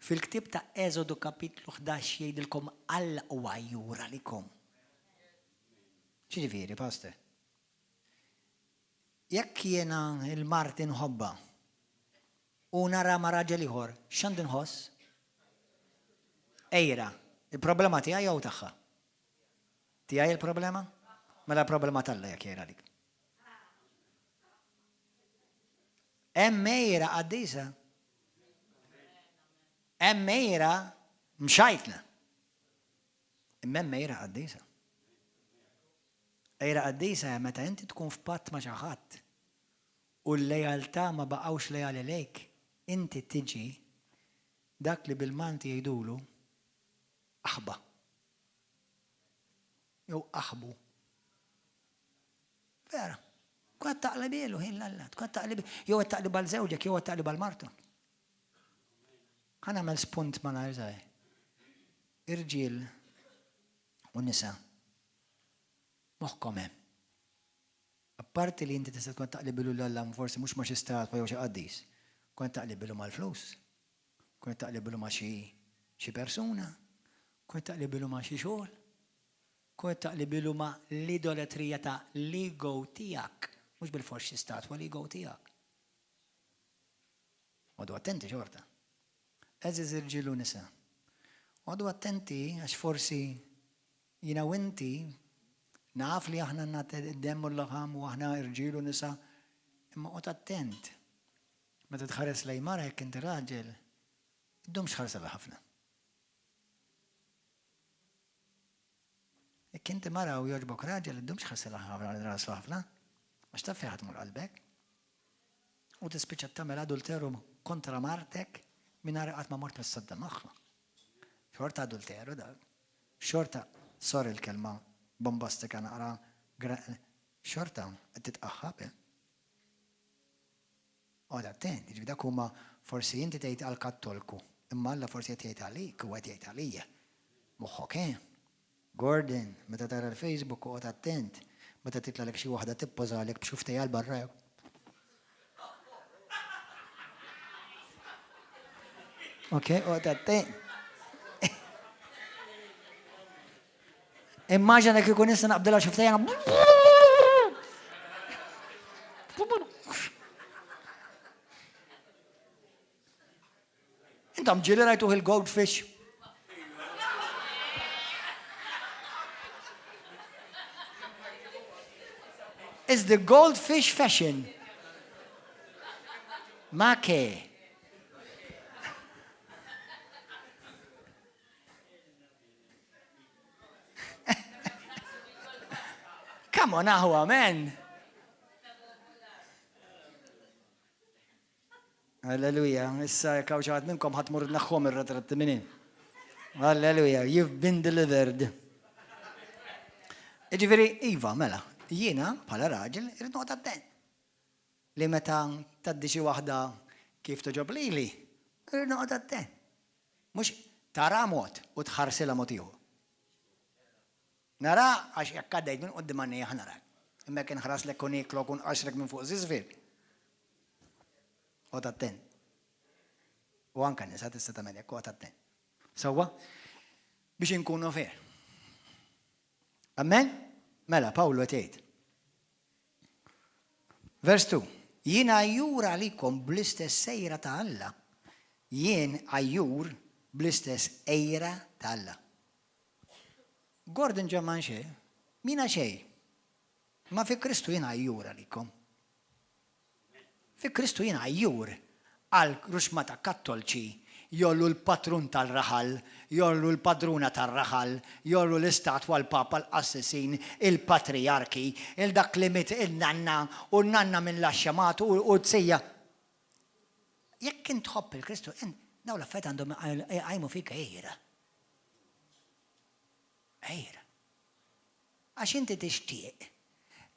Fil-ktieb ta' Eżodu kapitlu 11 jgħidilkom Alla huwa għajjur għalikom. X'jiġifieri, Pastor? Jekk jiena l-marti nħobbha u nara ma' raġel ieħor, x'għandi nħoss? Għira. Il-problema tiegħi jew tagħha? Tiegħi il-problema? Mela problema t'Alla jekk jgħir għalik. Hemm għira qaddisa. Hemm għira mxajtna. Imma hemm għira qaddisa. Għira qaddisa hija meta inti tkun f'patt ma' xi ħadd u l-lealtà ma baqgħux leali lejk, inti tiġi dak li bil-Malti jgħidulu aħba. Jew aħbu. Vera. Tkun qed taqlibilu ħin l-Alla, tkun qed taqlib jew qed taqlib għal żewġek jew qed taqlib għal martu. Ħa nagħmel spunt malajr żgħir. Irġiel u nisa moħħkom hemm. Apparti li inti tista' tkun taqlibilu l-Alla forsi mhux ma' xi statwa jew xi qaddis, tkun qed taqlibilu mal-flus. Tkun qed taqlibilu ma' xi xi persuna, tkun qed taqlibilu ma' xi xogħol, tkun qed taqlibilu ma' l-idoletrija ta' l-ego tiegħek, mhux bilfors xi statwa l-ego tiegħek. Oqogħdu attenti xorta. Għeżież irġiel u nisa. Oqogħdu attenti għax forsi jiena u inti naf li aħna għandna d-demm u l-laħam u aħna irġiel u nisa, imma oqgħod attent. Meta tħares lejn mara jekk inti raġel, iddumx tħarsilha ħafna. Jekk inti mara u jogħġbok raġel, iddumx tħarsilha rasu ħafna, għax taf fejn ħa tmur qalbek. U tispiċċa tagħmel adulteru kontra martek mingħajr qatt ma mort mis-sodda magħha. Xorta adulteru dak. Xorta, sorry l-kelma bombastika naqra, xorta qed titqaħħab, eh? Oqgħod attent, jiġifieri dak huma forsi inti tgħid għall-Kattolku, imma Alla forsi qed jgħid għalik u qed jgħid għalija. Moħħok hemm. Gordon, meta tara l-Facebook oqgħod attent meta titlagħlek xi waħda tippożalek b'xuftejha 'l barra jew. Ok, oqgħod attent. Immaġina kieku nista' naqbdilha xuftejha. Intom ġieli rajtuh il-goldfish? Is the goldfish fashion? Ma ke? Come on, aħwa, man. Alleluja, issa jekk hawn xi ħadd minnkom ħadd mur naħħom ir-ritratti minn hin. Alleluja, you've been delivered. Jiġifieri, iva, mela, jiena bħala raġel irrid noqgħod attent. Li meta tgħaddi xi waħda kif togħġob lili, irrid noqgħod attent. Mhux tara mod u tħarsilha mod ieħor. Nara għax jekk għaddejt minn quddiem għajnejja ħa narak. Imma jekk inħraslek u nieklok u nqaxxrek minn fuq żiżfir. Oqgħod attent. U anke nisa tista' tagħmel hekk, oqgħod attent. Sewwa? Biex inkunu fair. Amen? Mela, Pawlu qed jgħid. Vers 2. Jien għajjur għalikom bl-istess għira ta' Alla. Jien għajjur bl-istess għira ta' Alla. Gordon John Manche, M'jiena xejn, imma fi Kristu jien għajjur għalikom. Fi Kristu jien għajjur għal ruxmata kattolċi jgħollu l-patrun tal-raħal, jgħollu l-padruna tar-raħal, jgħollu l-istatwa, l-papa, l-qassisin, il-patrijarki, il dak li miet in-nanna u n-nanna minn l-għaxxa matu u z-zija. Jekk int tħobb 'il Kristu, dawn l-affarijiet għandhom iqajmu fik għira. Għira. Għax inti tixtieq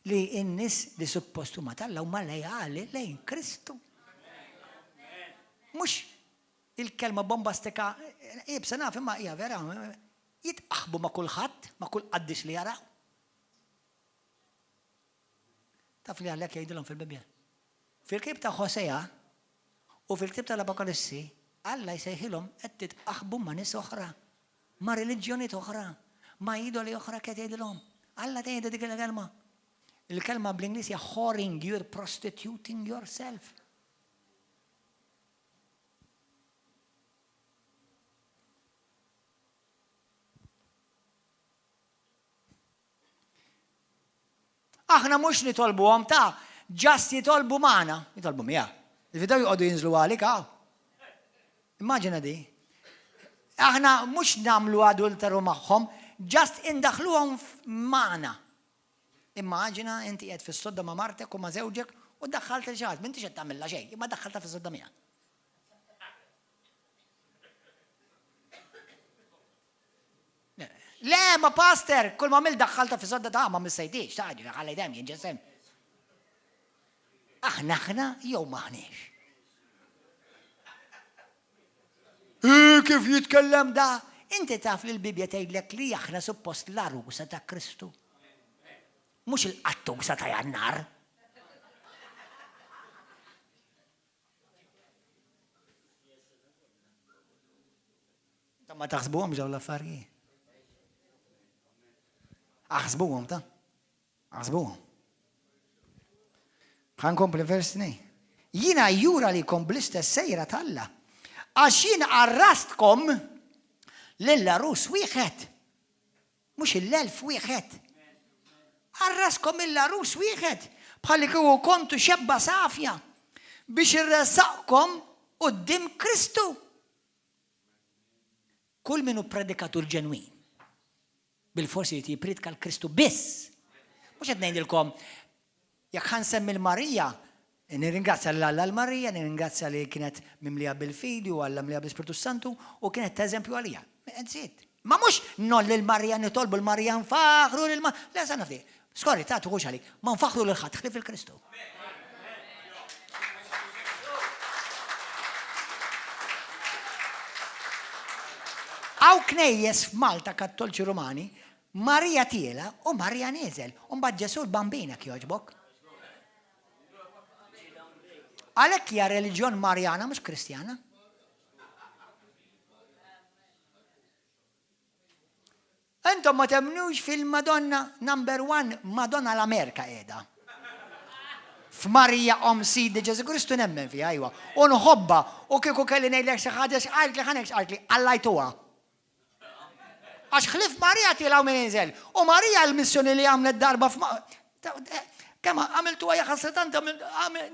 li n-nies li suppost huma t'Alla huma leali lejn Kristu. Mhux il-kelma bombastika iebsa naf imma hija vera. Jitqaħbu ma' kulħadd, ma' kull qaddis li jaraw. Taf li għalhekk jgħidilhom fil-Bibbja. Fil-ktieb ta' Hosea u fil-ktieb tal-Apokalissi, Alla jsejħilhom qed titqaħbu ma' nies oħra, ma' reliġjonijiet oħra, ma' idoli oħra qed jgħidilhom. Alla tgħidha dik il-kelma. Il-kelma bl-Ingliż hija whoring, you're prostituting yourself. Aħna mhux nitolbuhom ta' just jitolbu magħna, jitolbu miegħek. Il-vidaw joqogħdu jinżlu għalik hawn. Immaġina di. Aħna mhux nagħmlu adulteru magħhom, just indaħluhom magħna. Immaġina inti qiegħed fis-sodda ma' martek u ma' żewġek u daħħalt il xi ħadd, m'intix qed tagħmilha xejn, imma daħħaltha fis-sodda miegħek. Le, ma pastor, kull ma għamilt daħħalta fi sodda ta' ma missejtix, ta' ħallejt hemm jien ġesem. Aħna aħna jew maħniex. Kif jitkellem da? Inti taf li l-Bibja tgħidlek li aħna suppost l-arusa ta' Kristu. Mhux il-qattusa ta' Jannar. Ta' ma taħsbuhomx dawn l-affarijiet. Aħsbuhom ta' aħsbuhom. Ħa nkompli vers 2. Jiena jura li kom bl-istess sejra t'Alla. Għax jien arrastkom lill-arus wieħed. Mhux il-elf wieħed. Għarraskom il-għarus wieħed, bħalli kieku kontu xebba safja, biex irressaqkom quddiem Kristu. Kull min hu predikatur ġenwin, bilfors irid jippriedka l-Kristu biss. Mhux qed ngħidilkom Jekk ħa nsemmi 'l Marija, nirringrazzja lil Alla għal Marija, nirringrazzja li kienet mimlija bil-fidi u Alla mliha bl-Ispirtu s-Santu u kienet ta' eżempju għalija. That's it. Ma mhux ngħolli 'l Marija, nitolbu 'l Marija, nfaħħru lil Marija. Le, sa naf Skorri, ta' tuħux għalik. Ma nfaħħru lil ħadd ħlief il-Kristu. Hawn knejjes f'Malta Kattolċi Rumani Marija tiela' u Marija nieżel, u mbagħad Ġesù l-Bambin jekk jogħġbok. Għalhekk hija reliġjon Marjana mhux Kristjana. Intom ma temnux fil-Madonna number one, Madonna l-Amerika qiegħda. F'Marija Omm Sidi Ġesù Kristu nemmen fiha, iwa. U nħobbha, u kieku kelli ngħidlek xi ħaġa x'qaltli ħa ngħid x'qaltli, allajtuha. Għax ħlief Marija tielgħu min inżel. U Marija l-missjoni li għamlet darba kemm għamiltu għajja ħasra tant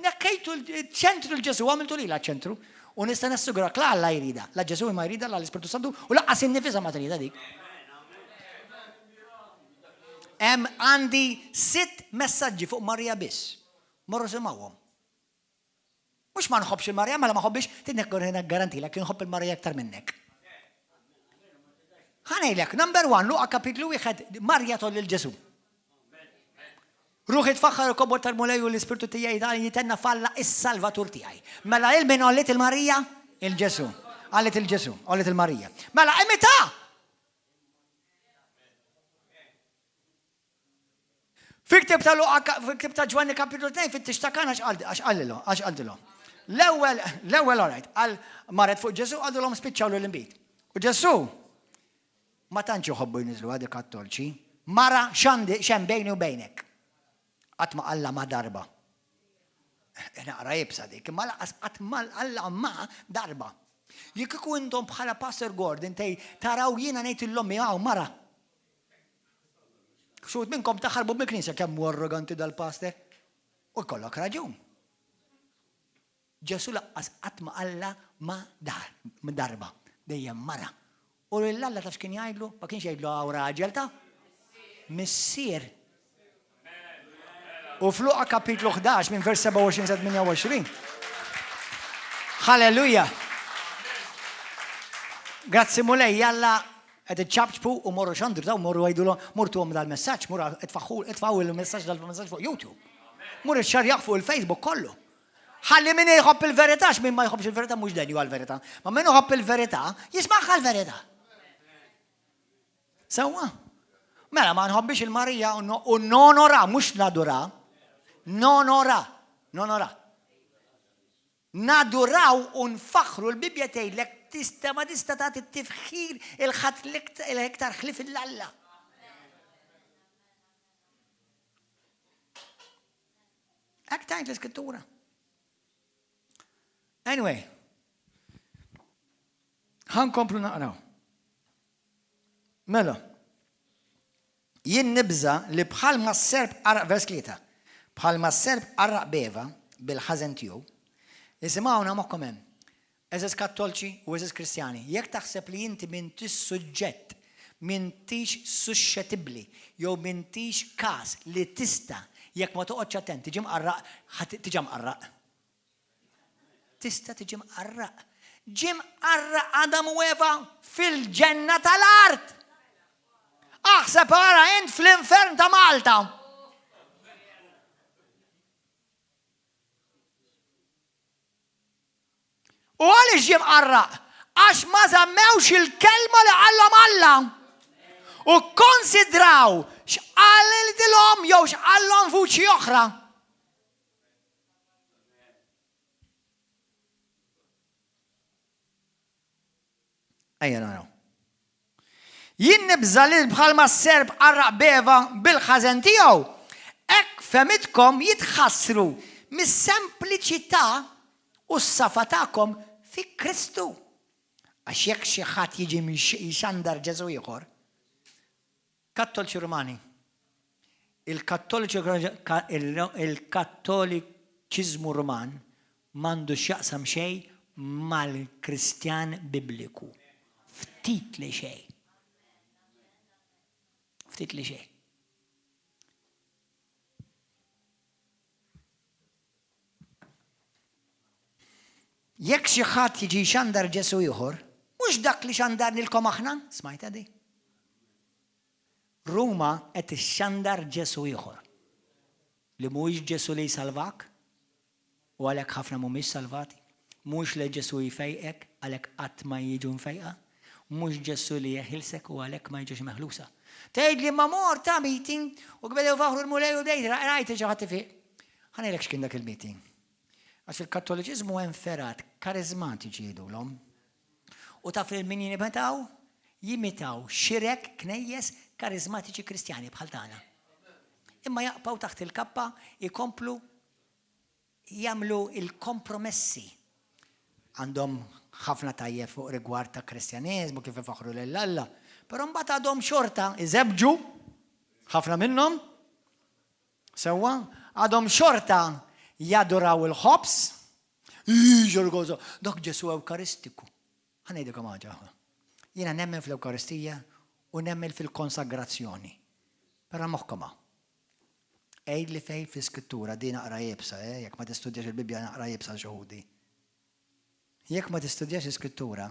nekkejtu ċ-ċentru l-Ġesu, għamiltu lila ċentru. U nista' nassigurak la Alla jrida, la Ġesu ma jrida, la l-Ispirtu Santu, u laqqas innifisha ma trida dik. Hemm għandi sitt messaġġi fuq Marija biss. Morru simgħuhom. Mhux ma nħobbx il-Marija, mela ma ħobbix, garantilek li nħobb il-Marija aktar minnek. Ħa ngħidlek, number one, Luqa kapitlu wieħed, Marja tgħolli 'l Ġesù. Ruħi tfaħħar il-kobor tal-Mulej u l-ispirtu tiegħi jitenna f'Alla is-Salvatur tiegħi. Mela il min għolliet il-Marija? Il-Ġesù. Għallet il-Ġesù, għolliet il-Marija. Mela imita! Fi ktib ta' Luqa, fi ktib ta' Ġwanni kapitlu 2 fit-tix ta' Kana għax qalilhom, għax qaltilhom. L-ewwel, l-ewwel alright, qal marret fuq Ġesù qalilhom spiċċawlu l-inbid. U Ġesù ma tantx iħobbu jniżlu għadi kattolċi, mara x'għandi x'hemm bejni u bejnek. Qatt ma qalla ma darba. Eh, naqra jibsa dik, imma laqas qatt ma qalla ma darba. Jekk ikun intom bħala Pastor Gordon tej taraw jiena ngħid illommi hawn mara. Xud minnkom taħarbu mill-knisja kemm hu arroganti dal-pastor. U jkollok raġun. Ġesu laqqas qatt ma qalla ma dar, darba, dejjem mara. U lil Alla taf x'kien jgħidlu? Ma kienx jgħidlu hawn raġel ta' missier. U f'Luqa kapitlu 11 minn vers 27 sa 28. Halleluja! Grazzi Mulej, jalla qed iċċabċbu u morru xandru taw morru għidulhom mortuhom dal-messaġġ, mur itfaħħu itfgħu il-messaġġ dal-messaġġ fuq YouTube. Mur iċċarjah fuq il-Facebook kollu. Ħalli min jħobb il-verità, min ma jħobbx il-verità mhux denju għall-verità. Ma min iħobb il-verità, jismagħha l-verità. Sewwa? Mela ma nħobbix il-Marija u nonora, mhux nadura. Nonora, nonora. Naduraw u nfaħħru l-Bibbja tgħidlek tista' ma tista' tagħti t-tifħir il-ħadd l-iktar ħlief il-Alla. Hekk tgħid l-Iskrittura. Anyway, ħankomplu naqraw. Mela, jien nibża li bħalma s-serp qarraq vers tlieta, bħalma s-serp qarraq b'Eva bil-ħażen tiegħu, isimgħuna moħħkom hemm. Għeżież Kattolċi u għeżież Kristjani, jekk taħseb li inti m'intix suġġett, m'intix suxxetibbli jew m'intix każ li tista' jekk ma toqgħodx attent tiġi mqarraq, ħa tiġa mqarraq. Tista' tiġi mqarraq. Ġie mqarraq Adam u Eva fil-ġenna tal-art! Aħseb ara int fl-infern ta' Malta! U għaliex ġie mqarraq? Għax ma żammewx il-kelma li qallhom Alla. U kkonsidraw x'qalilhom jew x'qallhom vuċi oħra. Ejja naraw. Jien nibża' li bħalma s-serp qarraq b'Eva bil-ħażen tiegħu, hekk fehmitkom jitħassru mis-sempliċità u s-safa tagħkom fi Kristu. Għax jekk xi ħadd jiġi jxandar Ġesù ieħor, Kattolċi Rumani. Il-Kattoliċiżmu Ruman m'għandu x'jaqsam xejn mal-Kristjan Bibliku. Ftit li xejn. Ftit li xejn. Jekk xi ħadd jiġi jxandar Ġesù ieħor, mhux dak li xandarnilkom aħna, smajtha di? Ruma qed ixxandar Ġesù ieħor, li mhuwiex Ġesù li jsalvak, u għalhekk ħafna mhumiex salvati, mhuwiex li Ġesù jfejqek, għalhekk qatt ma jiġu mfejqa, mhux Ġesù li jeħilsek u għalhekk ma jiġux meħlusa. Tgħidli imma mort ta' meeting u bdew ifaħħru l-Mulej u bdejt rajt xi ħadd ifiq. Ħa ngħidlek x'kien dak il-meeting. Għax fil-Kattoliċiżmu hemm fergħat kariżmatiċi jgħidulhom. U taf lil min jimitaw? Jimitaw xirek knejjes kariżmatiċi Kristjani bħal tagħna. Imma jaqbgħu taħt il-kappa jkomplu jagħmlu il-kompromessi. Għandhom ħafna tajjeb fuq rigward ta' Kristjaneżmu kif ifaħħru lil Alla, però mbagħad għadhom xorta iżebbġu ħafna minnhom Sewwa? Għadhom xorta jaduraw il-ħobż. Ġorgozo, dak Ġesu Ewkaristiku. Ħa ngħidilkom ħaġa. Jiena nemmen fl-Ewkaristija u nemmen fil-konsagrazzjoni. Però moħħkom hawn. Għidli fejn fl-Iskrittura, di naqra iebsa, eh, jekk ma tistudjax il-Bibbja naqra iebsa xi wħud di. Jekk ma tistudjax l-Iskrittura,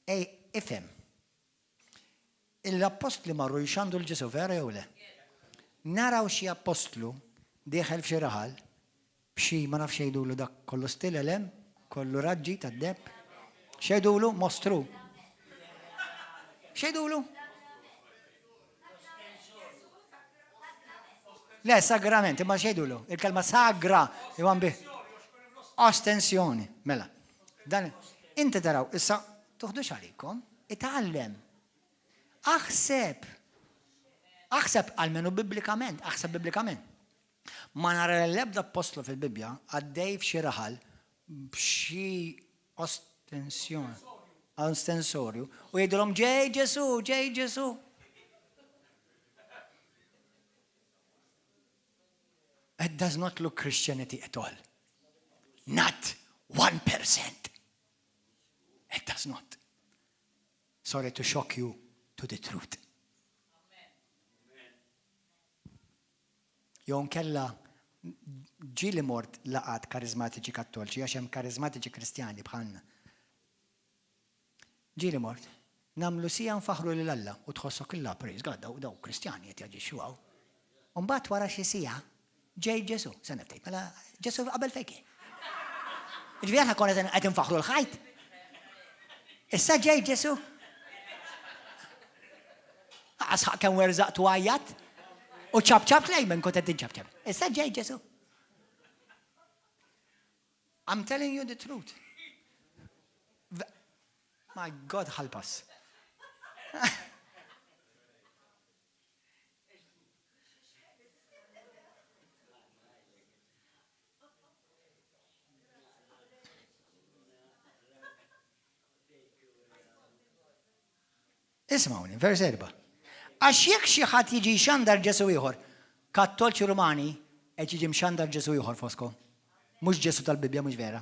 ej ifhem. L-appostli marru jxandu 'l Ġesù, vera jew le? Naraw xi appostlu dieħel f'xi raħal b'xi ma nafx x'jgħidulu dak kollu stilel hemm, kollu raġġi tad-deheb. X'jgħidulu? Mostru. X'jgħidulu? Le, sagrament, imma x'jgħidulu? Il-kelma sagra, imma bi ostensjoni. Mela, dan inti taraw, issa tuħdux għalikom, itgħallem. Aħseb. Aħseb almenu biblikament, aħseb biblikament. Ma nara l-ebda appostlu fil-Bibbja għaddej f'xi raħal b'xi ostensjoni, ostensorju, u jgħidulhom ġej Ġesu, ġej Ġesu. It does not look Christianity at all. Not 1%. It does not. Sorry to shock you to the truth. Jew inkella ġieli mort laqgħat kariżmatiċi Kattolċi għax hemm kariżmatiċi Kristjani bħalna. Ġieli mort. Nagħmlu siegħa nfaħħru lil Alla u tħossok illa praise God daw daw Kristjani qed jaġixxu hawn. U mbagħad wara xi siegħa ġej Ġesù. Stenna ftit, mela Ġesù qabel fejn kien? Ġifieri aħna konna qed infaħħru l-ħajt. Issa ġej Ġesù. Aqas ħaq kemm werżaqt u għajjat. U ċapċapt lejn minn kont qed tinċapċap. Issa ġej Ġesù. I'm telling you the truth. My God, help us. Ismawni, vers 4. Għax jekk xi ħadd jiġi xandar Ġesu ieħor, Kattolċi Rumani qed jiġi mxandar Ġesu ieħor foskom. Mhux Ġesu tal-Bibbja mhux vera.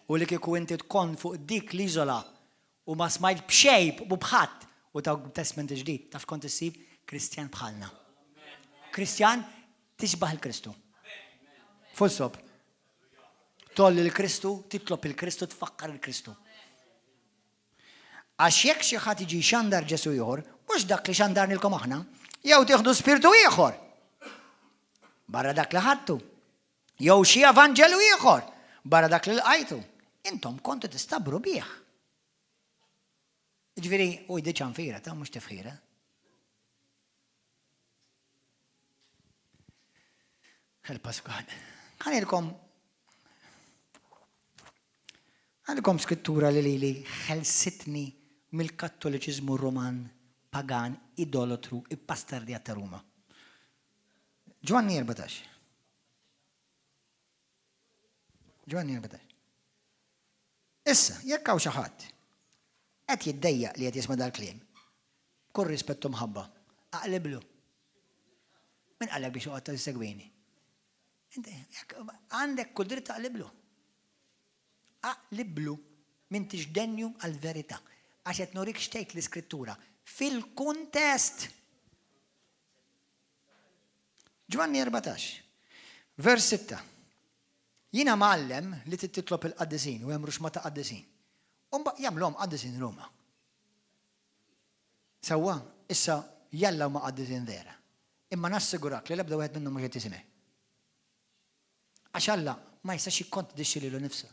U li kieku inti tkun fuq dik l-iżola u ma smajt b'xejn u b'ħadd u ta' Testment ġdid, taf kont issib Kristjan bħalna. Kristjan tixbaħ il-Kristu. Full stop. Tolli l-Kristu, titlob il-Kristu, tfakkar il-Kristu. Għax jekk xi ħadd jiġi jxandar Ġesù ieħor, mhux dak li xandarnilkom aħna, jew tieħdu spirtu ieħor barra dak li ħadtu, jew xi evanġelu ieħor barra dak li lqajtu, intom kontu tistabru bih. Ġifieri, u jdi ċanfira ta' mhux tifħira. Help us God. Ħanilkom għandkom skrittura li lili ħelsitni mill-Kattoliċiżmu Roman pagan idolatru ippastardjat ta' Ruma. Ġwanni 14. Ġwanni 14. Issa, jekk hawn xi ħadd qed jiddejjaq li qed jisma' dal-kliem, b'kull rispett u mħabba, aqliblu. Min qallek biex toqgħod tissegwini? Inti għandek kull dritt taqliblu. Aqliblu m'intix denju għall-verità. Għax qed nurik x'tgħid l-Iskrittura fil-kuntest. Ġwanni 14, vers 6. Jiena mgħallem li trid titlob il-qaddisin u hemm ruxma ta' qaddisin. U mbagħad jagħmluhom qaddisin Ruma. Sewwa, issa jalla huma qaddisin vera. Imma nassigurak li l-ebda wieħed minnhom mhux qed jisimgħek. Għax Alla ma jistax jikkontradixxi lilu nnifsu.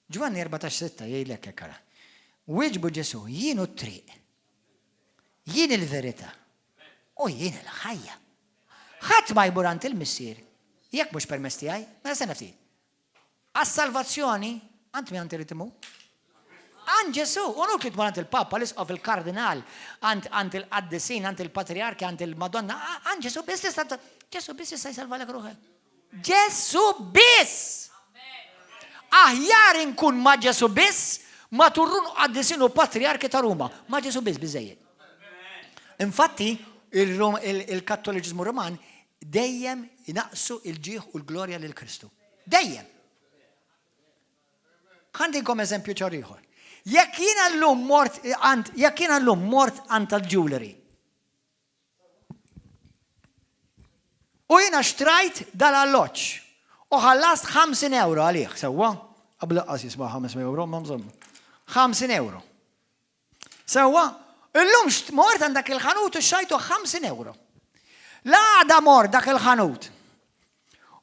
Ġwanni 14:6 jgħidlek hekk ara. Wieġbu Ġesù, jien hu t-triq, jien il-verità u jien il-ħajja. Ħadd ma jmur għand il-Missier jekk mhux permezz tiegħi. Mela stenna ftit. Għas-salvazzjoni għand min irid imur? Għand Ġesù, u nuk li tmur għand il-Papa, l-Isqof, il-Kardinal, għand il-qaddisin, għand il-Patriarki, għand il-Madonna, għand Ġesù biss tista' Ġesù biss jista' jsalvalek ruħek. Ġesù biss! Aħjar inkun ma' Ġesù biss ma turrun qaddisin u patriarki ta' Ruma. Ma' Ġesù biss biżejjed. Infatti, il-Kattoliċiżmu Roman dejjem inaqsu il-ġieħ u l-glorja lil Kristu. Dejjem! Ħa ntikom eżempju ċar ieħor. Jekk jiena llum mort għand jekk jiena llum mort għand tal-jewelry. U jiena xtrajt dal-alloġġ u ħallast 50 ewro għalih, sewwa? Qabel laqqas jisma' 500 ewro, ma insomma. 50 ewro. Sewwa? Illum mort għand dak il-ħanut u xtrajtu 50 ewro. L-għada mort dak il-ħanut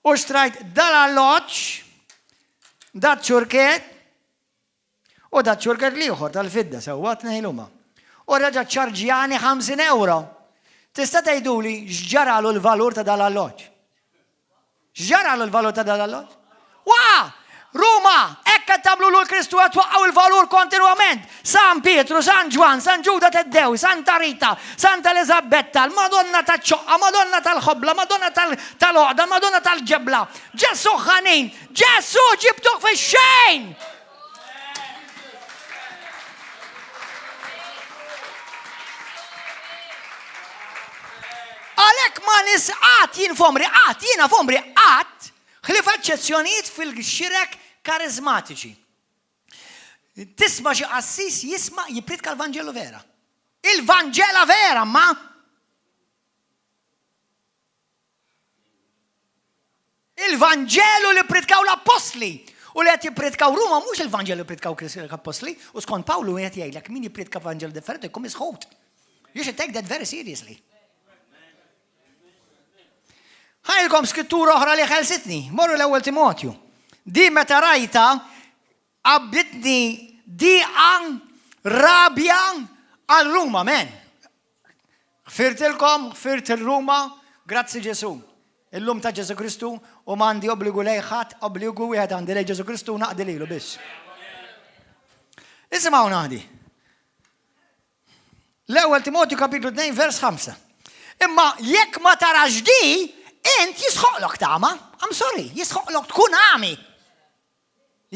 u xtrajt dal-alloġġ, dat-ċurket, U da ċ-ċurket l-ieħor tal-fidda sewwa tnejn huma. U reġa' ċċarġjani 50 ewro. Tista' tgħiduli x'ġaralu l-valur ta' dal-alloġġ? X'ġaralu l-valur ta' dal-alloġġ? Waqa'! Ruma, hekk qed tagħmlu lul Kristu qed twaqqgħu l-valur kontinwament. San Pietru, San Ġwann, San Ġuda Teddew, Santa Rita, Santa Eliżabetta, l-Madonna taċ-Ċoqqa, Madonna tal-Ħobla, Madonna tal-Għoqda, Madonna tal-Ġebla. Ġesù ħanin, Ġesù ġibtuh fix-xejn! Għalhekk ma nis qatt jien f'għomri qatt, jiena f'għomri qatt, ħlief eċċezzjonijiet fil-xirek karizmatiċi. Tisma' xi qassis jisma' jippritka l-Vanġelu vera. Il-Vanġela vera ma Il-Vanġelu li pritkaw l-appostli u li qed jippritkaw Ruma mhux il-Vanġelu li pritkaw l-appostli u skont Pawlu qed jgħidlek min jippritka Vanġelu differenti jkun misħut. You should take that very seriously. Ħajlkom skrittura oħra li ħelsitni, morru l-ewwel Timotju. Di meta rajta qabditni diqa rabja għal Ruma, men. Ħfirtilkom, ħfirt il-Ruma, grazzi Ġesù. Illum ta' Ġesù Kristu u m'għandi obbligu lejn ħadd, obbligu wieħed għandi lejn Ġesù Kristu u naqdi lilu biss. Isimgħu naħdi. L-ewwel Timotju kapitlu 2 vers 5. Imma jekk ma tarax di, int jisħoqlok tama. I'm sorry, jisħoqlok tkun għami.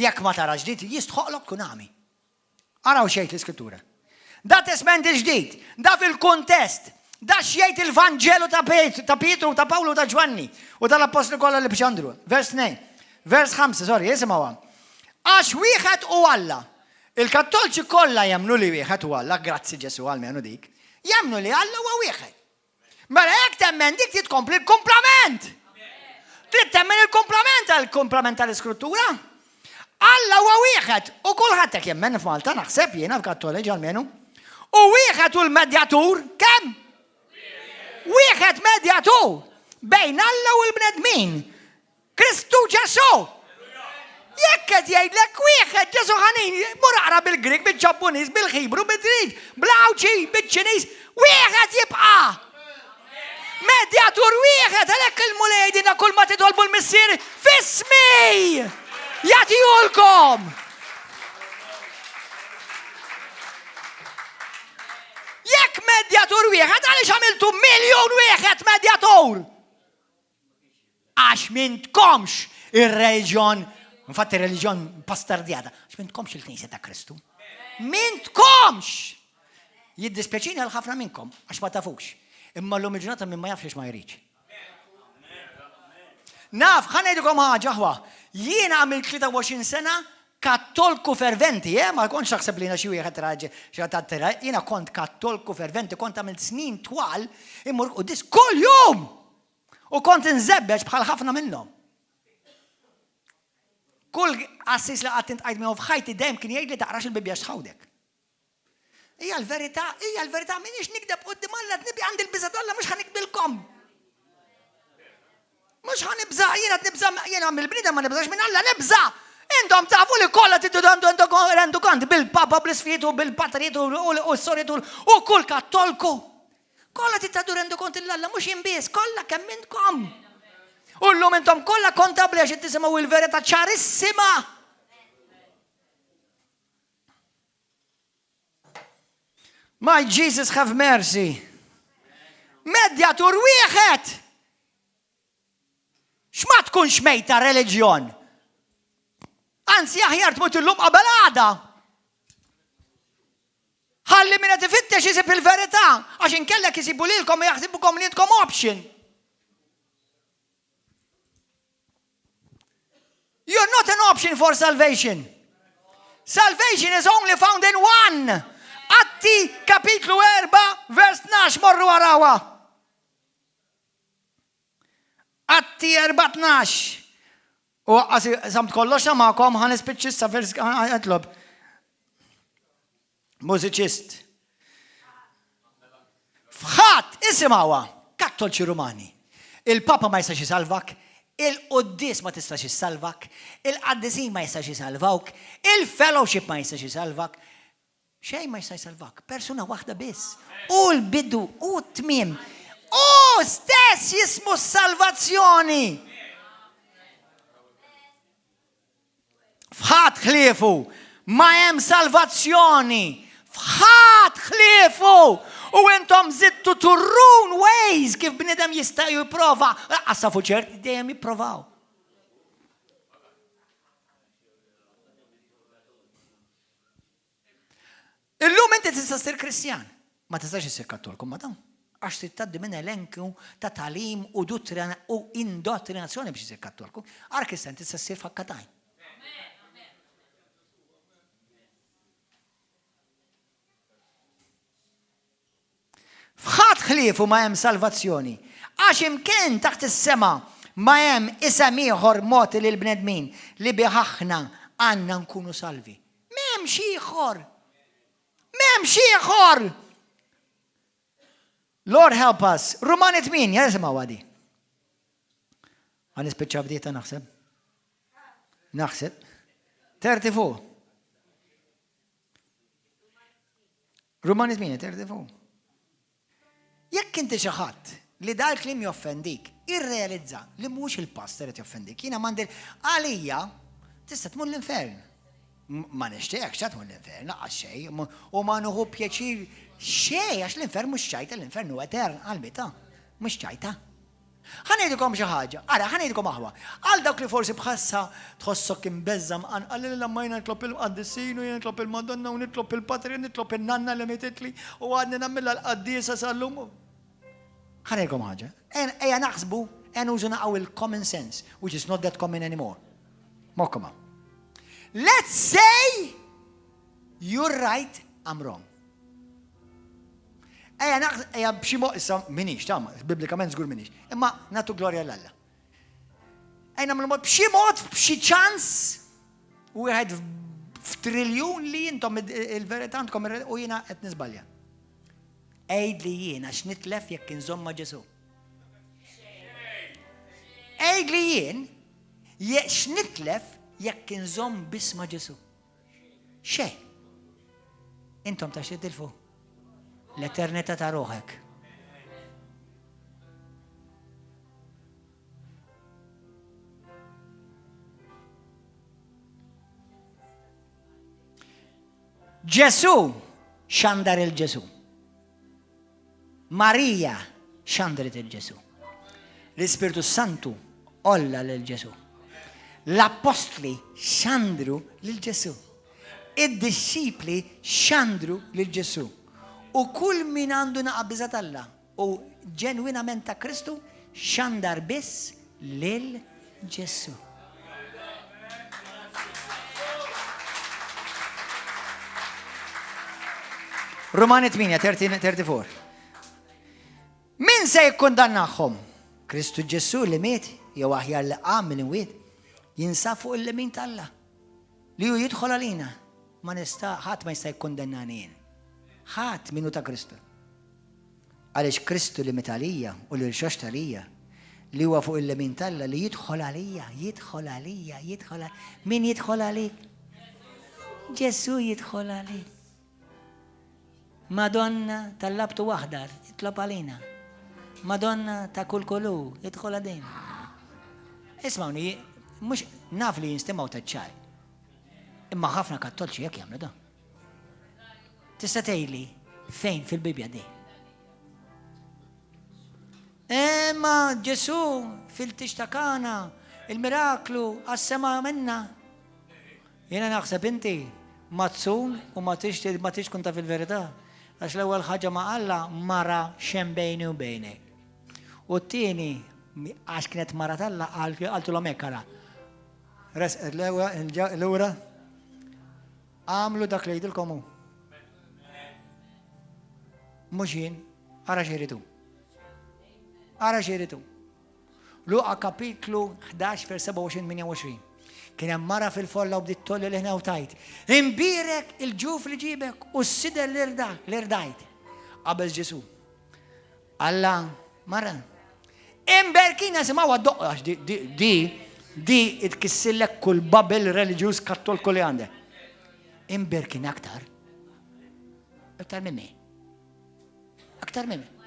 Jekk ma tarax di, jistħoqlok tkun għami. Araw x'jgħid l-Iskrittura. Da Testment il-Ġdid, da fil-kuntest, da x'jgħid il-Vanġelu ta' ta' Pietru, ta' Pawlu, ta' Ġwanni u tal-appostli kollha li bxandru. Vers 2, vers 5, sorry, isimgħu. Għax wieħed hu Alla. Il-Kattolċi kollha jemmnu li wieħed hu Alla, grazzi Ġesù almenu dik. Jemmnu li Alla huwa wieħed. Mela jekk temmen dik trid tkompli l-kumplament. Trid temmen il-kumplament għall-kumplament tal-Iskrittura. Alla huwa wieħed u kulħadd hekk jemmen f'Malta naħseb jiena f'Kattoliċi almenu. U wieħed u l-medjatur kemm? Wieħed medjatur bejn Alla u l-bnedmin. Kristu Ġesù! Jekk qed jgħidlek wieħed Ġesù ħanin, mur aqra bil-Grieg, bil-Ġappuniż, bil-Ħibru, bid-Drid, bl-Għawdxi, biċ-Ċiniż, wieħed jibqa'! Medjatur wieħed, għalhekk il-Mulej jgħidilna kull ma titolbu l-Missier f'ismi jagħtihulkom. Jekk medjatur wieħed, għaliex għamiltu miljun wieħed medjatur? Għax m'intkomx ir-reliġjon, infatti ir-reliġjon pastardjata, għax m'intkomx il-Knisja ta' Kristu. M'intkomx! Jiddispjaċini għal ħafna minnkom, għax ma tafux. Imma l-lum il-ġurnata minn ma jafx ma jridx. Naf, ħa ngħidilkom ħaġa ħwa. Jiena għamilt 23 sena kattolku ferventi, eh, ma kontx naħseb li jiena xi wieħed raġel, xi ħadd jiena kont kattolku ferventi, kont għamilt snin twal immur quddis kull jum! U kont inżebbeġ bħal ħafna minnhom. Kull qassis li qatt intqajt miegħu f'ħajti dejjem kien jgħidli taqrax il-Bibbja x'tħawdek. Hija l-verità, hija l-verità, m'iniex nikdeb quddiem Alla, tnibi għandi l-biża' t'Alla mhux ħa nikbilkom. Mhux ħa nibża', jiena nibża' jiena mill-bniedem ma nibżax minn Alla nibża'. Intom tafu li kollha tridu rendu kont bil-papa, bl-isfijiet u bil-patrijiet u s-soriet u kull kattolku. Kollha trid tagħtu rendikont lil Alla, mhux jien biss, kollha kemm intkom. U llum intom kollha kontabbli għax tisimgħu il-verità ċarissima. My Jesus have mercy. Medjatur wieħed. X'ma tkunx mejta reliġjon? Anzi aħjar tmut illum qabel għada. Ħalli min qed ifittex isib il-verità, għax inkellek isibu lilkom u jaħsibukom li intkom option. You're not an option for salvation. Salvation is only found in one. Atti kapitlu 4 vers 12 morru għarawa. Atti 4:12. U għas samt kollox magħkom ħa nispiċċi issa vers għetlob. Mużiċist. Fħat, isimgħuha, Kattolċi Rumani. Il-Papa ma jistax isalvak, il-quddies ma tistax issalvak, il-qaddisin ma jistax isalvawk, il-fellowship ma jistax isalvak, xejn ma jista' jsalvak, persuna waħda biss. U l-bidu, u t-tmiem. U stess jismu s-salvazzjoni. F'ħadd ħliefu ma hemm salvazzjoni. F'ħadd ħliefu! U intom zittu turrun ways kif bniedem jista' jipprova. Lanqas tafu ċert dejjem jipprovaw. Illum inti tista' ssir Kristjan. Ma tistax issir Kattolku ma dawn. Għax trid tgħaddi minn elenku ta' tagħlim u duttrina u indottrinazzjoni biex issir Kattolku. Ara Kristjan tista' ssir f'akkatajn. F'ħadd ħliefu ma hemm salvazzjoni, għax imkien taħt is-sema ma hemm isem ieħor mogħti lill-bnedmin li bih aħna għandna nkunu salvi. M'hemmx ieħor! M'hemmx ieħor! Lord help us. Rumani 8, jisimgħu għadi. Għan nispiċċa bdieta naħseb. Naħseb. 34. Rumani 8, 34. Jekk inti xi ħadd li dal-kliem joffendik, irrealizza li mhux il-pastor qed joffendik. Jiena m'għandi għalija tista' tmur l-infern. Ma nixtieqx ta' tmur l-infern, laqas xejn, u ma nieħu pjaċir xejn għax l-infern mhux ċajta, l-infern hu etern qalbi ta' mhux ċajta. Ħa ngħidilkom xi ħaġa, ara, ħa ngħidilkom aħwa, għal dawk li forsi bħassa tħossok imbeżża' mqanqal, le le ma jiena nitlob il-qaddisin u jiena nitlob il-Madonna u nitlob il-Patri u nitlob in-nanna li mititli u għadni nagħmilha l-qaddiesa sal-lum. Ħa ngħidilkom ħaġa, ejja naħsbu, ejja nużu naqgħu il-common sense, which is not that common anymore. Mokkoma. Let's say you're right, I'm wrong. Ejja naqs, ejja b'xi mod, issa minix, ta' biblikament żgur minix, imma nagħtu glorja 'l Alla. Ejja nagħmlu mod b'xi mod, b'xi ċans, wieħed f'triljun li intom il-verità għandkom u jiena qed niżbalja. Għid li jiena x'nitlef jekk inżomm ma' Ġesù. Għid li jien x'nitlef jekk inżomm biss ma' Ġesù. Xejn. Intom ta' x'titilfu? L-eternità ta' ruħek. Ġesù xandar il-Ġesù. Marija xandret il-Ġesù. L-Ispirtu Santu olla lil Ġesù. L-appostli xandru lil Ġesù. Id-dixxipli xandru lil Ġesù. U kull min għandu naqa' biża' t'Alla u ġenwinament ta' Kristu xandar biss lil Ġesù. Rumani 8, 34. Min se jikkundannahom? Kristu Ġesù li miet, jew aħjar li qam mill-imwiet, jinsab fuq il-lemin t'Alla. Li hu jidħol għalina. Ma nista' ħadd ma jista' jikkundannani jien. Ħadd min hu ta' Kristu. Għaliex Kristu li miet għalija u li rxoxt għalija, li huwa fuq il-lemin t'Alla, li jidħol għalija, jidħol għalija, jidħol għalija. Min jidħol għalik? Ġesù jidħol għalik. Madonna tal-labtu aħdar, itlob għalina. Madonna ta' kull kulur, idħol għalina. Ismawni, mhux naf li jinstemgħu ta' ċaj. Imma ħafna kattolċi jekk jagħmlu dan. Tista' tgħidli fejn fil-Bibbja di? Imma Ġesù fil-tix ta' Kana, il-miraklu għas-sema minna. Jiena naħseb inti mazzun u ma tix ma tix kun taf il-verità. Għax l-ewwel ħaġa ma Alla mara xem bejni u bejnek. U t-tieni għax kienet mara t'Alla qaltulhom hekk ara. Resqet l-ewwel Agħmlu dak li jgħidilkom hu. Mhux jien, ara xi jrid hu. Ara xi jrid hu. Luqa kapitlu 11 vers 27-28. Kien hemm mara fil-folla u bdiet tolli l-ħna u tajt. Imbierek il-ġuf li ġibek u s-sider li rdajt. Qabel Ġesu. Alla, mara. Imberkin nisimgħu għad għax di di di tkissillek kull babel reliġjuż kattolku li għandek. Imberkin aktar. Aktar minni. Aktar minni.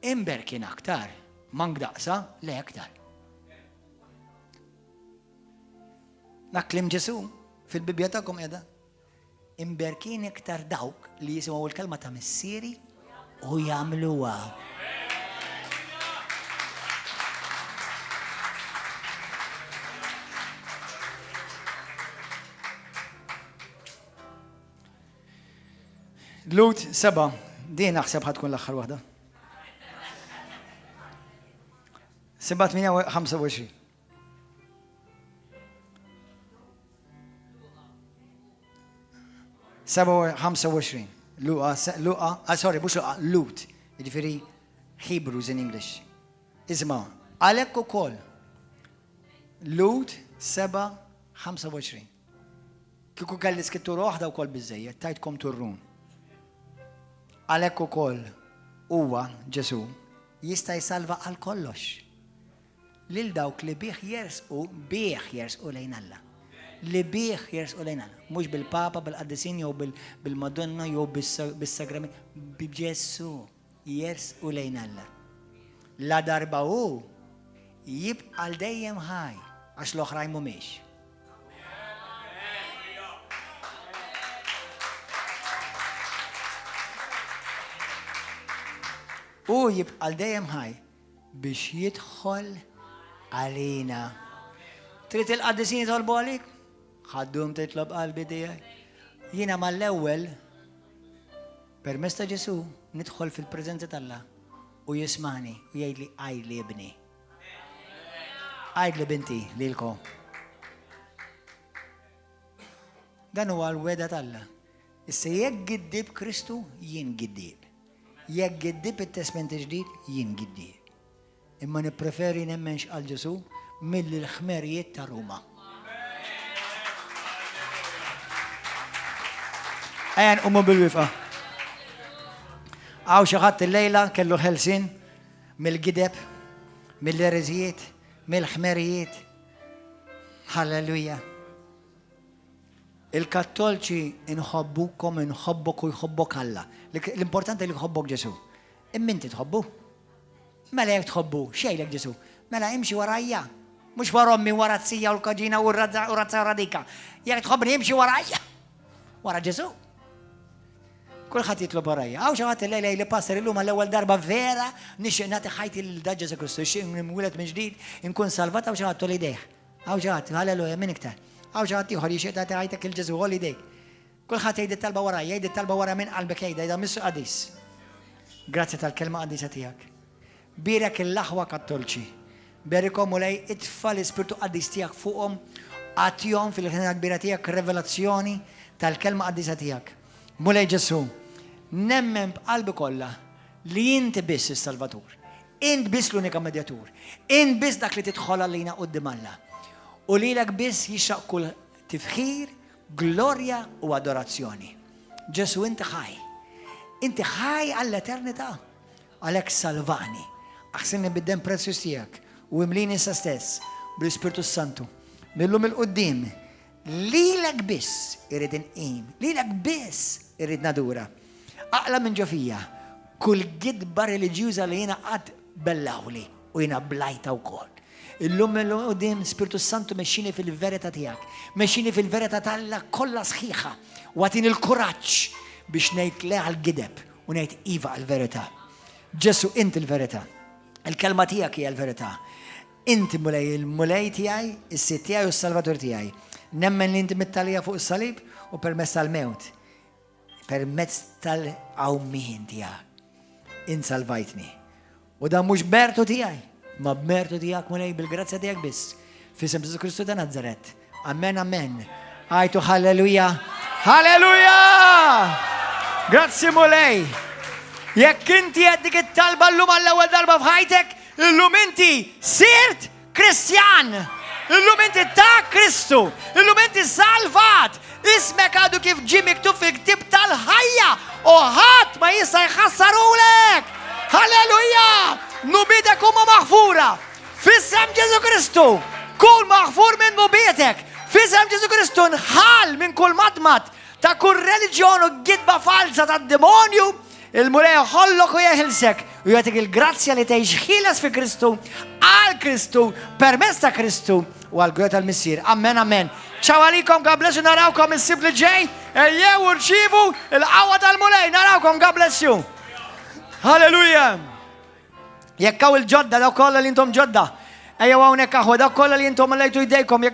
Imberkin aktar. Mank daqsa, le aktar. Dak klim Ġesu fil-Bibja tagħkom qiegħda. Imberkin iktar dawk li jisimgħu l-kelma ta' Missieri u jagħmluha. Lut seba, din naħseb ħatkun l-aħħar waħda. 7 8 25. 25. Luqa, Luqa, ah, sorry, mhux Luqa, Lut. Jiġifieri Hebrews in English. Isma' għalhekk ukoll Lut 7 25. Kieku kelli skrittura waħda wkoll biżejjed, tajtkom turrun. Għalhekk ukoll huwa Ġesu jista' jsalva għal kollox. Lil dawk li bih jersqu, bih jersqu lejn Alla. Li bih jersqu lejn Alla. Mhux bil-Papa, bil-qaddisin jew bil-Madonna jew bis-sagrament, b'Ġesù jersqu lejn Alla. La darba hu jibqa' għal dejjem ħaj għax l-oħrajn mhumiex. Hu jibqa' għal dejjem ħaj Biex jidħol għalina. Trid il-qaddisin jitolbu għalik? Ħaddum titlob qalbi tiegħi. Jiena mal-ewwel permezz ta' Ġesu nidħol fil-preżenza t'Alla u jismani u jgħidli għidli ibni. Għidli binti lilkom. Dan huwa l-weda t'Alla. Issa jekk giddib Kristu, jien giddib. Jekk giddib it-Testment il-Ġdid, jien giddieb. Imma nippreferi nemmen x'qal Ġesù milli l-ħmerijiet ta' Ruma. Ejja nqumu bil-wifqa. Hawn xi ħadd illejla kellu ħelsien mill-gideb, mill-ereżijiet, mill-ħmerijiet. Halleluja. Il-Kattolċi inħobbukom, inħobbok u jħobbok Alla. L-importanti li jħobbok Ġesu. Imma inti tħobbu? Mela jekk tħobbu, xejlek Ġesu? Mela imxi warajja. Mhux wara ommi, wara t-sija u l-kaġina u r-razza u radika. Jekk tħobbni imxi warajja. Wara Ġesu. Kulħadd jitlob warajja. Hawn xi ħadd illejla li pastor illum għall-ewwel darba vera nixtieq nagħti ħajti lil da Ġesu Kristu, nixtieq nimwieled minn ġdid, inkun salvat hawn xi ħadd toli idejh. Hawn xi ħadd, halleluja, min iktar? Hawn xi ħadd ieħor jixtieq tagħti ħajtek il Ġesù, għolli idejk. Kulħadd jgħid it-talba warajja, jgħid it-talba wara minn qalbek jgħidha, jgħidha Missu Qadis. Grazzi tal-kelma qadisa tiegħek. Bierek l-aħwa kattolċi. Berikhom Mulej itfa' l-Ispirtu Qaddis tiegħek fuqhom, agħtihom fil-ħniena kbira tiegħek revelazzjoni tal-kelma qaddisa tiegħek. Mulej Ġesù, nemmen b'qalbi kollha li inti biss is-Salvatur. Int biss l-unika medjatur. Int biss dak li tidħol għalina quddiem Alla. U lilek biss jixraq kull tifħir, glorja u adorazzjoni. Ġesù inti ħaj. Inti ħaj għall-eternità. Għalhekk salvani. Aħsilni bid-demm prezzjuż tiegħek u imlini issa stess bl-Ispirtu s-Santu. Mil-lum 'il quddiem lilek biss irrid inqim, lilek biss irrid nadura. Aqla' minn ġo fija kull gidba reliġjuża li jiena qatt bellgħuli u jiena blajtha wkoll. Illum 'il quddiem Spirtu s-Santu mexxini fil-verità tiegħek, mexxini fil-verità t'Alla kollha sħiħa u agħtini l-kuraġġ biex ngħid le għall-gideb u ngħid iva għall-verità. Ġesù int il-verità. Il-kelma tiegħek hija l-verità. Inti Mulej il-Mulej tiegħi, is-Sid tiegħi u s-Salvatur tiegħi. Nemmen li inti mitt għalija fuq is-salib u permezz tal-mewt, permezz tal-qawmien tiegħek. Int salvajtni. U dan mhux b'mertu tiegħi, ma b'mertu tiegħek Mulej bil-grazzja tiegħek biss. F'isem Ġesù Kristu ta' Nazaret. Amen, amen. Għajtu halleluja. Halleluja! Grazzi Mulej. Jekk inti għed dik it-. it-talba llum għall-ewwel darba f'ħajtek, illum inti sirt Kristjan. Illum inti ta' Kristu. Illum inti salvat. Ismek għadu kif ġie miktub fil-ktib tal-ħajja u ħadd ma jista' jħassarulek. Halleluja! Dnubietek huma maħfura. F'isem Ġesu Kristu, kun maħfur minn dnubietek. F'isem Ġesu Kristu nħall minn kull madmad ta' kull reliġjon u gidba falsa ta' demonju. Il-Mulej ħollok u jeħilsek u jagħtik il-grazzja li tgħix ħieles fi Kristu, għal Kristu, permezz ta' Kristu u għal glorja tal-Missier. Amen, amen. Ciao għalikom, God bless you, narawkom is-Sibt li ġej, ejjew u rċivu il-qawwa tal-Mulej, narawkom, God bless you. Halleluja. Jekk hawn il-ġodda, dawk kollha li intom ġodda. Ejjew hawnhekk aħwa, dawk kollha li intom għollejtu jdejkom.